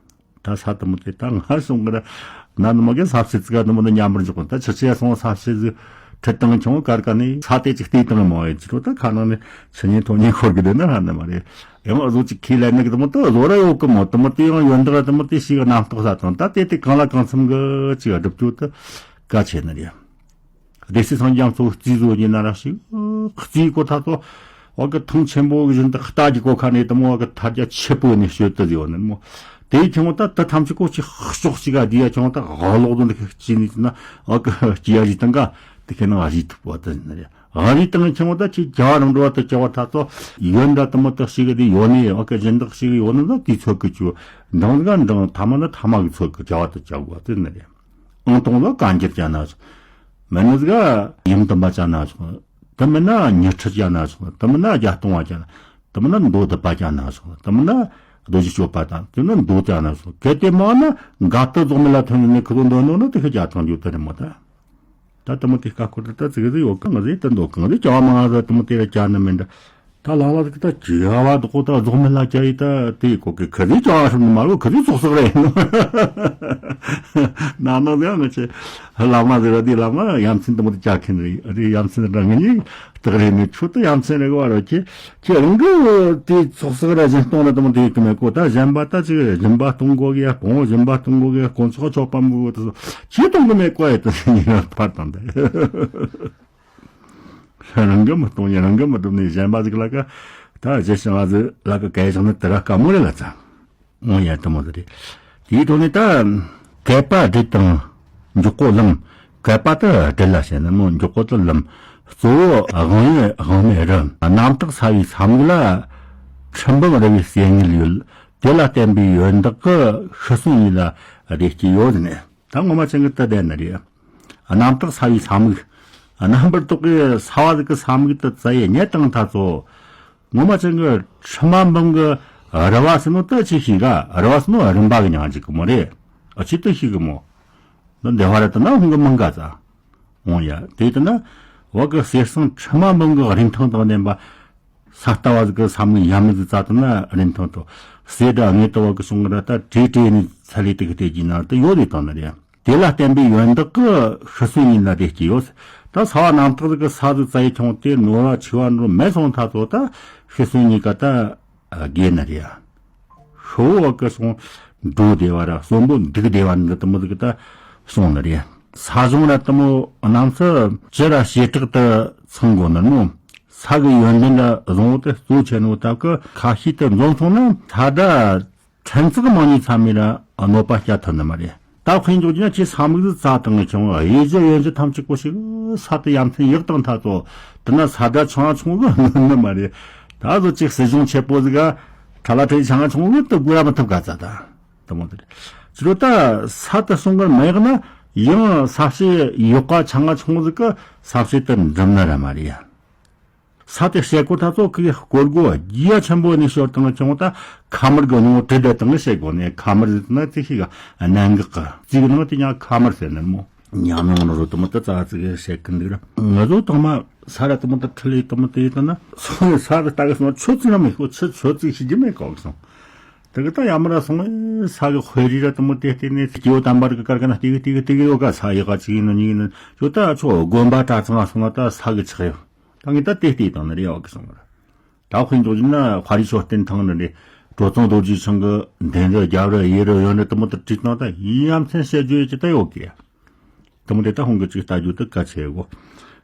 ད་ས་དུ་མོ་དེ་ད་ང་སོང་གི་ར། ན་ནི་མ་གི་ས་བྱི་ཙི་ག་དུ་མོ་ནི་ཉམས་པར་འཇོག་གི་ད་ཆི་ཆི་ཡ་སོང་ས་བྱི་ཟི་ཁྲི་སྟེང་ཆུང་ཀར་ཀ་ནས་ས་དེ་ཅིག་བལྟས་བཏང་མ་ཡོད་ཅི་རོ། ད་ཁ་ནང་ནས་ཆི་ཉན་ཐོ་ཉན་ཤོར་གི་དེ་ནི་ཧ་ནི་མ་རེད། ཡང་ཨ་ཟོ་ཅིག་ཁས་ལེན་ནི་གི་དུ་མོ་དུ་ཨ་ཟོ་ར་ཡོད་གི་མོ། དུ་མོ་དེ་ཡང་ཡོན་བདག་དུ་མོ་དེ་ཞིག་གི་རྣམ་རྟོག་ས་དང་ད་དེ་དེ་གང་ལ་གང་འཚམ་གི་ཅིག་སྒྲུབ་རྒྱུ་དུ་གལ་ཆེ་ནི་རེད། སྡེ་སྲིད་སངས་རྒྱས་གཙོ་བོ་རྩིས་བཟོ་ཉིན་ན་ར་ཞིག་རྩིས་གོ་ཐ་ཚོ་བ་གི་ཐང་ཆེན་པོ་བཞིན་དུ་རྟ་གི་གོ་ཁ་ནས་དུ་མོ་བ་གི་ཐ་རྒྱ་ཆེ་པོ་ནས་བཤད་དུ་ཡོད་ནི་མོ། དེའི་ཁྱོད་ད་དུ་ཐམས་ཅད་གོ་ཅི་ཤོག་ཅིག་ག་དེ་ཡ་ཁྱོད་ད་ཧ་ལོག་དུ་འདི་ཅི་ནི་ཅི་ན་བ་གི་སྐྱི་ཡ་རི་དང་ག་དེ་ཁེ་ན་ང་རི་ཐུབ་བ་དུ་ནི་རེད། ང་རི་དང་ཁྱོད་ད་ཅི་རྒྱ་རང་འགྲོ་བ་དུ་རྒྱ་བ་ཐ་ཚོ་ཡོན་ད་དུ་མོ་དུ་ཞིག་གི་དེ་ཡོད་ནི་བ་གི་སྦྱིན་བདག་ཞིག་ཡོད་ནི་ད་དེ་ཚོད་གི་ཅུ་འདང་ག་འདང་ཐ་མ་ན་ཐ་མ་གི་ཚོད་གི་རྒྱ་བ་དུ་རྒྱ་བ་དུ་ནི་རེད། ཨང་དང་ལ་གང་འགྱུར་ཅན་ན་སོང་། མི་ནི་ག་ཡུམ་དུ་མ་ཅན་ན་སོང་། དུ་མི་ན་ཉི་ཁྲི་ཅན་ན་སོང་། དུ་མི་ན་བརྒྱ་སྟོང་བ་ཅན། དུ་མི་ན་མདོ་སྡུད་པ་ཅན་ན་སོང་། དུ་མི་ན་རྡོ་རྗེ་གཅོད་པ་དང་དུ་ན་མདོ་ཅན་ན་སོང་། གལ་ཏེ་མ་ན་འགལ་དུ་རྫོགས་མེད་ལ་ཐོན་ནས་ཁུ་རུ་འདོན་ནོ་ན་དེ་ཁི་བརྒྱ་ཐང་རྒྱུ་དེ་རེད་མོ་ད། ད་དུ་མོ་དེ་ཀ་ཁོ་ད་ད་ཙི་གི་ཟི་ཡོད་གང་ཟི་ད་འདོད་གང་ཟི་ཅ་མ་ཟི་དུ་མོ་དེ་ར་ཅ་ན་མིན་ད། ད་ལ་ལ་ཟིག་ད་ཅི་ཡ་བ་དོ་ད་རྫོགས་མེད་ལ་ཅ་ཡི་ད་དེ་གོ་གི་ཁ་ཟི་ཅ་ཧྲམ་ནི་མ་རུ་ཁ་ཟི་ཙོག་ཙོག་རེད། ན་ན་ཟིག་ང་ཆེ་བླ་མ་ཟིག་ར་དེ་བླ་མ་ཡ་མཚན་དུ་མོ་དེ་ཅ་ཁེན་རེད། རེད་ཡ་མཚན་ར་ངི་ནི་སྟག་རེད་ནི་ཆུ་ད་ཡ་མཚན་རེད་གོ་བ་རོ་ཁྱེད་ཁྱེད་རང་གི་དེ་ཙོག་ཙོག་ར་གཞན་སྟོང་ར་དུ་མོ་དེ་གི་མེད་གོ་ད་གཞན་པ་ད་ཅི་གཞན་པ་སྟོང་གོ་གི་ཡ་སྤོང་གཞན་པ་སྟོང་གོ་གི་ཡ་དཀོན་མཆོག་ཆོག་པ་མོ་གི་ད་ཅི་སྟོང་གི་མེད་གོ་ཡ་ད་ཕར་དང་ད། རང་གི་མི་གཏོང་ཡིན་རང་གི་མི་སྒྲུབ་ནས་གཞན་པ་ཟིག་ལ་ཀ་ད་རྗེ་ཞང་བ་ཟིག་ལ་ཀ་སྐད་ཆ་ནི་དེ་ར་དཀའ་མོ་རེད་ལ་ཙང་འོང་ཡ་དུ་མོ་ཟིག་རེད། དེའི་ཐོག་ནས་ད་བསྐལ་པ་སྦྲུལ་དང་མགྱོགས་པོ་ལམ། བསྐལ་པ་དུ་སྦྲུལ་ལ་བཤད་ན་མོ་མགྱོགས་པོ་དུ་ལམ། གཙོ་བོ་དབང་ཡོད་དབང་མེད་རི། རྣམ་དག་ས་བའི་ས་མིག་ལ། ཁྲི་འབུམ་རི་བའི་གསེར་དངུལ་ཡོད། དེ་ལ་བརྟེན་པའི་ཡོན་བདག་གི་ཤི་གསོན་གཉིས་ལ་བདེ་སྐྱིད་ཡོད་ཟེར་ནས། ད་ངོ་མ་ཅན་གྱི་དུ་ལྡན་ནི་རེད། རྣམ་དག་ས་བའི་ས་མིག་རྣམ་པར་དག་གི་ས་བ་ཟིག་གི་ས་མིག་དུ་བཙལ་ཡེ་རྙེད་དང་ཐ་ཚོ། ངོ་མ་ཅན་གྱི་ཁྲི་མ་འབུམ་གྱི་རི་བ་ཟེར་ནོ་དུ་ཅི་ཤེས་ག་རི་བ་ཟེར་ནོ་རིམ་པ་གི་མྱང་ཅིག་གི་མོ་རེད། ཨ་ཅི་དུ་ཤེས་གི་མོ། འདི་འདེ་བ་ར་དུ་ན་ཧུང་གི་མང་ག་ཙ། འོང་ཡ་དེ་དུ་ན་བ་གི་གསེར་སྲང་ཁྲི་མ་འབུམ་གྱི་རིན་ཐང་དང་ལྡན་པ། ས་ལྟ་བ་ཟིག་གི་ས་མིག་ཡ་མི་ཟིག་བཙལ་ཐུབ་ན་རིན་ཐང་ཐོག་ཟས་དང་དངོས་ལྟ་བ་གི་བྱུང་ར་ད་བྲེ་བྲེ་ནས་ཚ་ལས་དུ་གི་སྟེར་གྱི་ན་དུ་ཡོད་རེད་དང་ནི་རེད། དེ་ལ་བརྟེན་པའི་ཡོན་བདག་གི་ཤི་གསོན་གཉིས་ལ་དེ་སྐྱེ་ཡོད། ད་ས་བ་རྣམ་དག་ཟིག་གི་ས་ཟིག་བཙལ་ཡི་ཁྱོང་དེ་ནོར་བ་ཆེ་བ་འགྲོ་མེད་སོང་ཐ་ཚོ་ད་ཤི་གསོན་གཉིས་ཀ་ད་དགེ་ནི་རེད། ཤོ་བོ་གི་སོང་འགྲོ་བདེ་བ་ར་གསོན་པོ་འདུག་བདེ་བ་འདི་དུ་མོ་ཟིག་ད་སོང་ནི་རེད། ས་གཞུང་ར་དུ་མོ་རྣམས་སུ་ཅི་ར་བྱེ་བྲག་ཏུ་ཚང་དགོ་ནི་ནོ། ས་གི་ཡོན་ཏན་ར་བཟང་བོ་དེ་གཙོ་ཆེ་ནོ་ད་གི་ཁ་ཤས་དུ་འཛོམས་སོང་ན་ད་ད་ཕྲན་ཚེགས་མང་ཉིད་ཚ་མི་ར་གནོད་པ་བསྐྱལ་ཐུབ་ནི་མ་རེད། ད་དཔེ་འཇོག་རྒྱུ་ན་ཁྱེད་ས་མིག་ཟིག་བཙལ་བཏང་ངེ་ཆུང་དབྱེ་གཞི་གཡོན་གཞི་ཐམས་ཅད་པོ་ཞིག་ས་དེ་ཡ་མཚན་ཡག་དང་ཐ་ཚོ་དེ་ན་ས་ད་ཆུང་ང་ཆུང་གི་གནོད་ནི་མ་རེད། ད་གཟོད་ཅིག་སྲིད་གཞུང་ཆེ་པོ་ཟིག་ག་ཁྲ་ལ་ཁྲའི་ཆང་ང་ཆུང་གི་དུ་དགོས་ར་མི་ཐུབ་ག་ཙ་ད་དུ་མོ་དེ་རེད། ཅི་རོ་ད་ས་དུ་སོང་གི་མ་ཡག་ན་ཡང་ས་བྱེ་ཡོག་ག་ཆང་ང་ཆུང་ཟིག་གི་ས་བྱེ་དུ་འགྲིམ་ནི་ར་མ་རེད་ཡ། ས་དེ་བཤད་གོ་ད་ཚོ་ཁི་སྐོར་གོ་རྒྱ་ཆེན་པོ་ནས་ཤོར་དང་ཆུང་ད་ཁ་མར་གོ་ཉོ་དྲི་བདེ་དང་བཤད་གོ་ནས་ཁ་མར་ན་ཚིག་ཤིག་གནད་འགག་གི་ཚིག་ནང་དེ་ཉ་ཁ་མར་ཟེར་ནི་མོ། ཉམས་མྱོང་ནོར་རོ་དུ་མོ་ད་ཙ་ཙིག་བཤད་གི་འདུག་ར། ང་ཚོ་དང་མ་ས་ར་དུ་མོ་ད་ཁྲི་ལི་དུ་མོ་དེ་ཡིན་ན་སོང་ས་ར་ལྟ་གི་སོང་ཆོ་ཚིག་ར་མི་ཤོ་ཆི་ཆོ་ཚིག་ཤི་རྒྱུ་མེད་གོ་གི་སོང་། དེ་གི་ད་ཡ་མ་ར་སོང་ས་གི་དཔེ་རིས་ར་དུ་མོ་དེ་བལྟས་ནས་སྐྱེ་བོ་དམ་པར་གི་དཀར་གི་ན་དེ་གི་དེ་གི་དེ་གི་ཡོད་ག་ས་ཡི་ག་ཅིག་ཡིན་ནོ་ཉིག་ཡིན་ནོ་ཆོ་ད་ཆོ་དགོན་པ་གྲྭ་ཚང་ང་སོང་ན་ད་ས་གི་ཆགས་ཡོད། ད་ངས་ད་དེ་བལྟས་དང་ནི་རེ་ཡོད་གི་སོང་ར། ད་དཔེ་འཇོག་རྒྱུ་ན་དཔའ་རིས་མཆོད་རྟེན་ཐང་ནི་རེད། དྲོ་ཚང་རྡོ་རྗེ་འཆང་གི་འདན་རི་རྒྱབ་རི་ཡེ་རི་ཡོན་རི་དུ་མོ་དུ་བྲིས་བཏང་ད་ཡ་མཚན་བཤད་རྒྱུ་ཡོད་ཀྱི་ད་ཡོད་ཀྱི། དུ་མོ་དེ་ད་ཧོང་གི་ཅིག་ལྟ་རྒྱུ་དུ་གལ་ཆེ་གོ།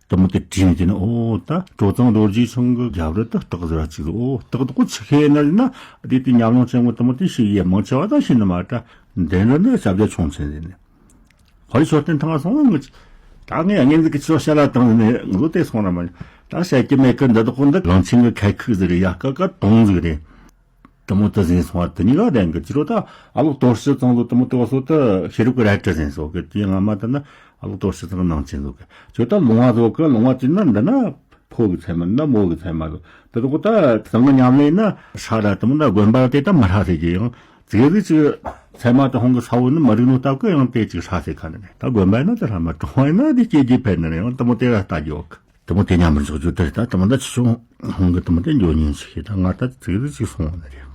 དུ་མོ་དེ་བྲིས་ནས་དེ་ནི་ཨོ་ད་དྲོ་ཚང་རྡོ་རྗེ་འཆང་གི་རྒྱབ་རི་དུ་སྟག་ཟེར་བ་ཅིག་ཨོ་སྟག་དུ་ཀོ་ཆི་ཁེ་ན་ན་དེ་དེ་ཉམས་མྱོང་ཆེན་མོ་དུ་མོ་དེ་ཤི་ཡེ་མང་ཆེ་བ་ད་ཤི་ནི་མ་ད་འདན་རི་ནི་ཞབས་རྒྱ་ཆུང་ཆེན་ཟེར་ནི། ཧོ་རི་མཆོད་རྟེན་ཐང་སོང་ངུ། ད་ངས་ངས་འདི་གི་ཆོ་ཤ་ལ་བཏང་ནས་ངུ་དེ་སོང་ར་མ། ད་བཤད་ཀྱི་མེད་ཀི་འདི་དག་འདི་གླང་ཆེན་གི་ཁལ་ཁུག་ཟིག་རེད་ཡ་ཀ་ཀ་དོང་ཟིག་རེད། དུ་མོ་དུ་ཟིན་སོང་བ་དུ་ཉིད་ལ་ལྡན་གི་ཅི་རོ་ད་ཨ་ལོག་དོར་ཕྱི་ཚང་ལོ་དུ་མོ་དུ་བ་སོ་དུ་ཤེས་རུ་གི་རལ་གྲི་ཟིན་སོ་གི་དུས་ང་མ་དུ་ན་ཨ་ལོག་དོར་ཕྱི་ཚང་གི་ནང་ཆེན་སོ་གི་ཅོ་ད་ལུང་བ་སོ་གི་ལུང་བ་ཅི་ན་འདི་ན། ཕོ་གི་ཚད་མ་ན་མོ་གི་ཚད་མ་ལོ། དེ་དག་ད་སང་གི་ཉམས་ལེན་ན་ཧྲ་ར་དུ་མོ་ན་དགོན་པ་དེ་ད་མི་ཧྲ་ཟེར་གྱི་ཡང་ཙིག་ཟིག་ཅིག་ཚད་མ་དུ་ཧོང་གི་ས་བོ་ནི་མི་རིག་ནོ་སྟབས་ཀི་ཡང་དེ་ཅིག་ཧྲ་ཟེར་ཁ་ནི་རེད། ད་དགོན་པ་ན་དེ་ཧྲ་མ་གྲོང་བ་ན་དེ་སྐྱེ་རྒྱུ་ཕན་ནི་རེད། ཡང་དུ་མོ་དེ་ར་ལྟ་རྒྱུ་ཡོད་གི། དུ་མོ་དེ་ཉམས་པར་འཇོག་རྒྱུ་དེ་རེད། ད་དུ་མོ་ད་ཆི་ཆུང་ཧོང་གི་དུ་མོ་དེ་འགྱོ་ཉིན་ཞིག་ཤེས་ད་ང་ད་ཙིག་ཟིག་ཅིག་སོང་བ་ནི་རེད།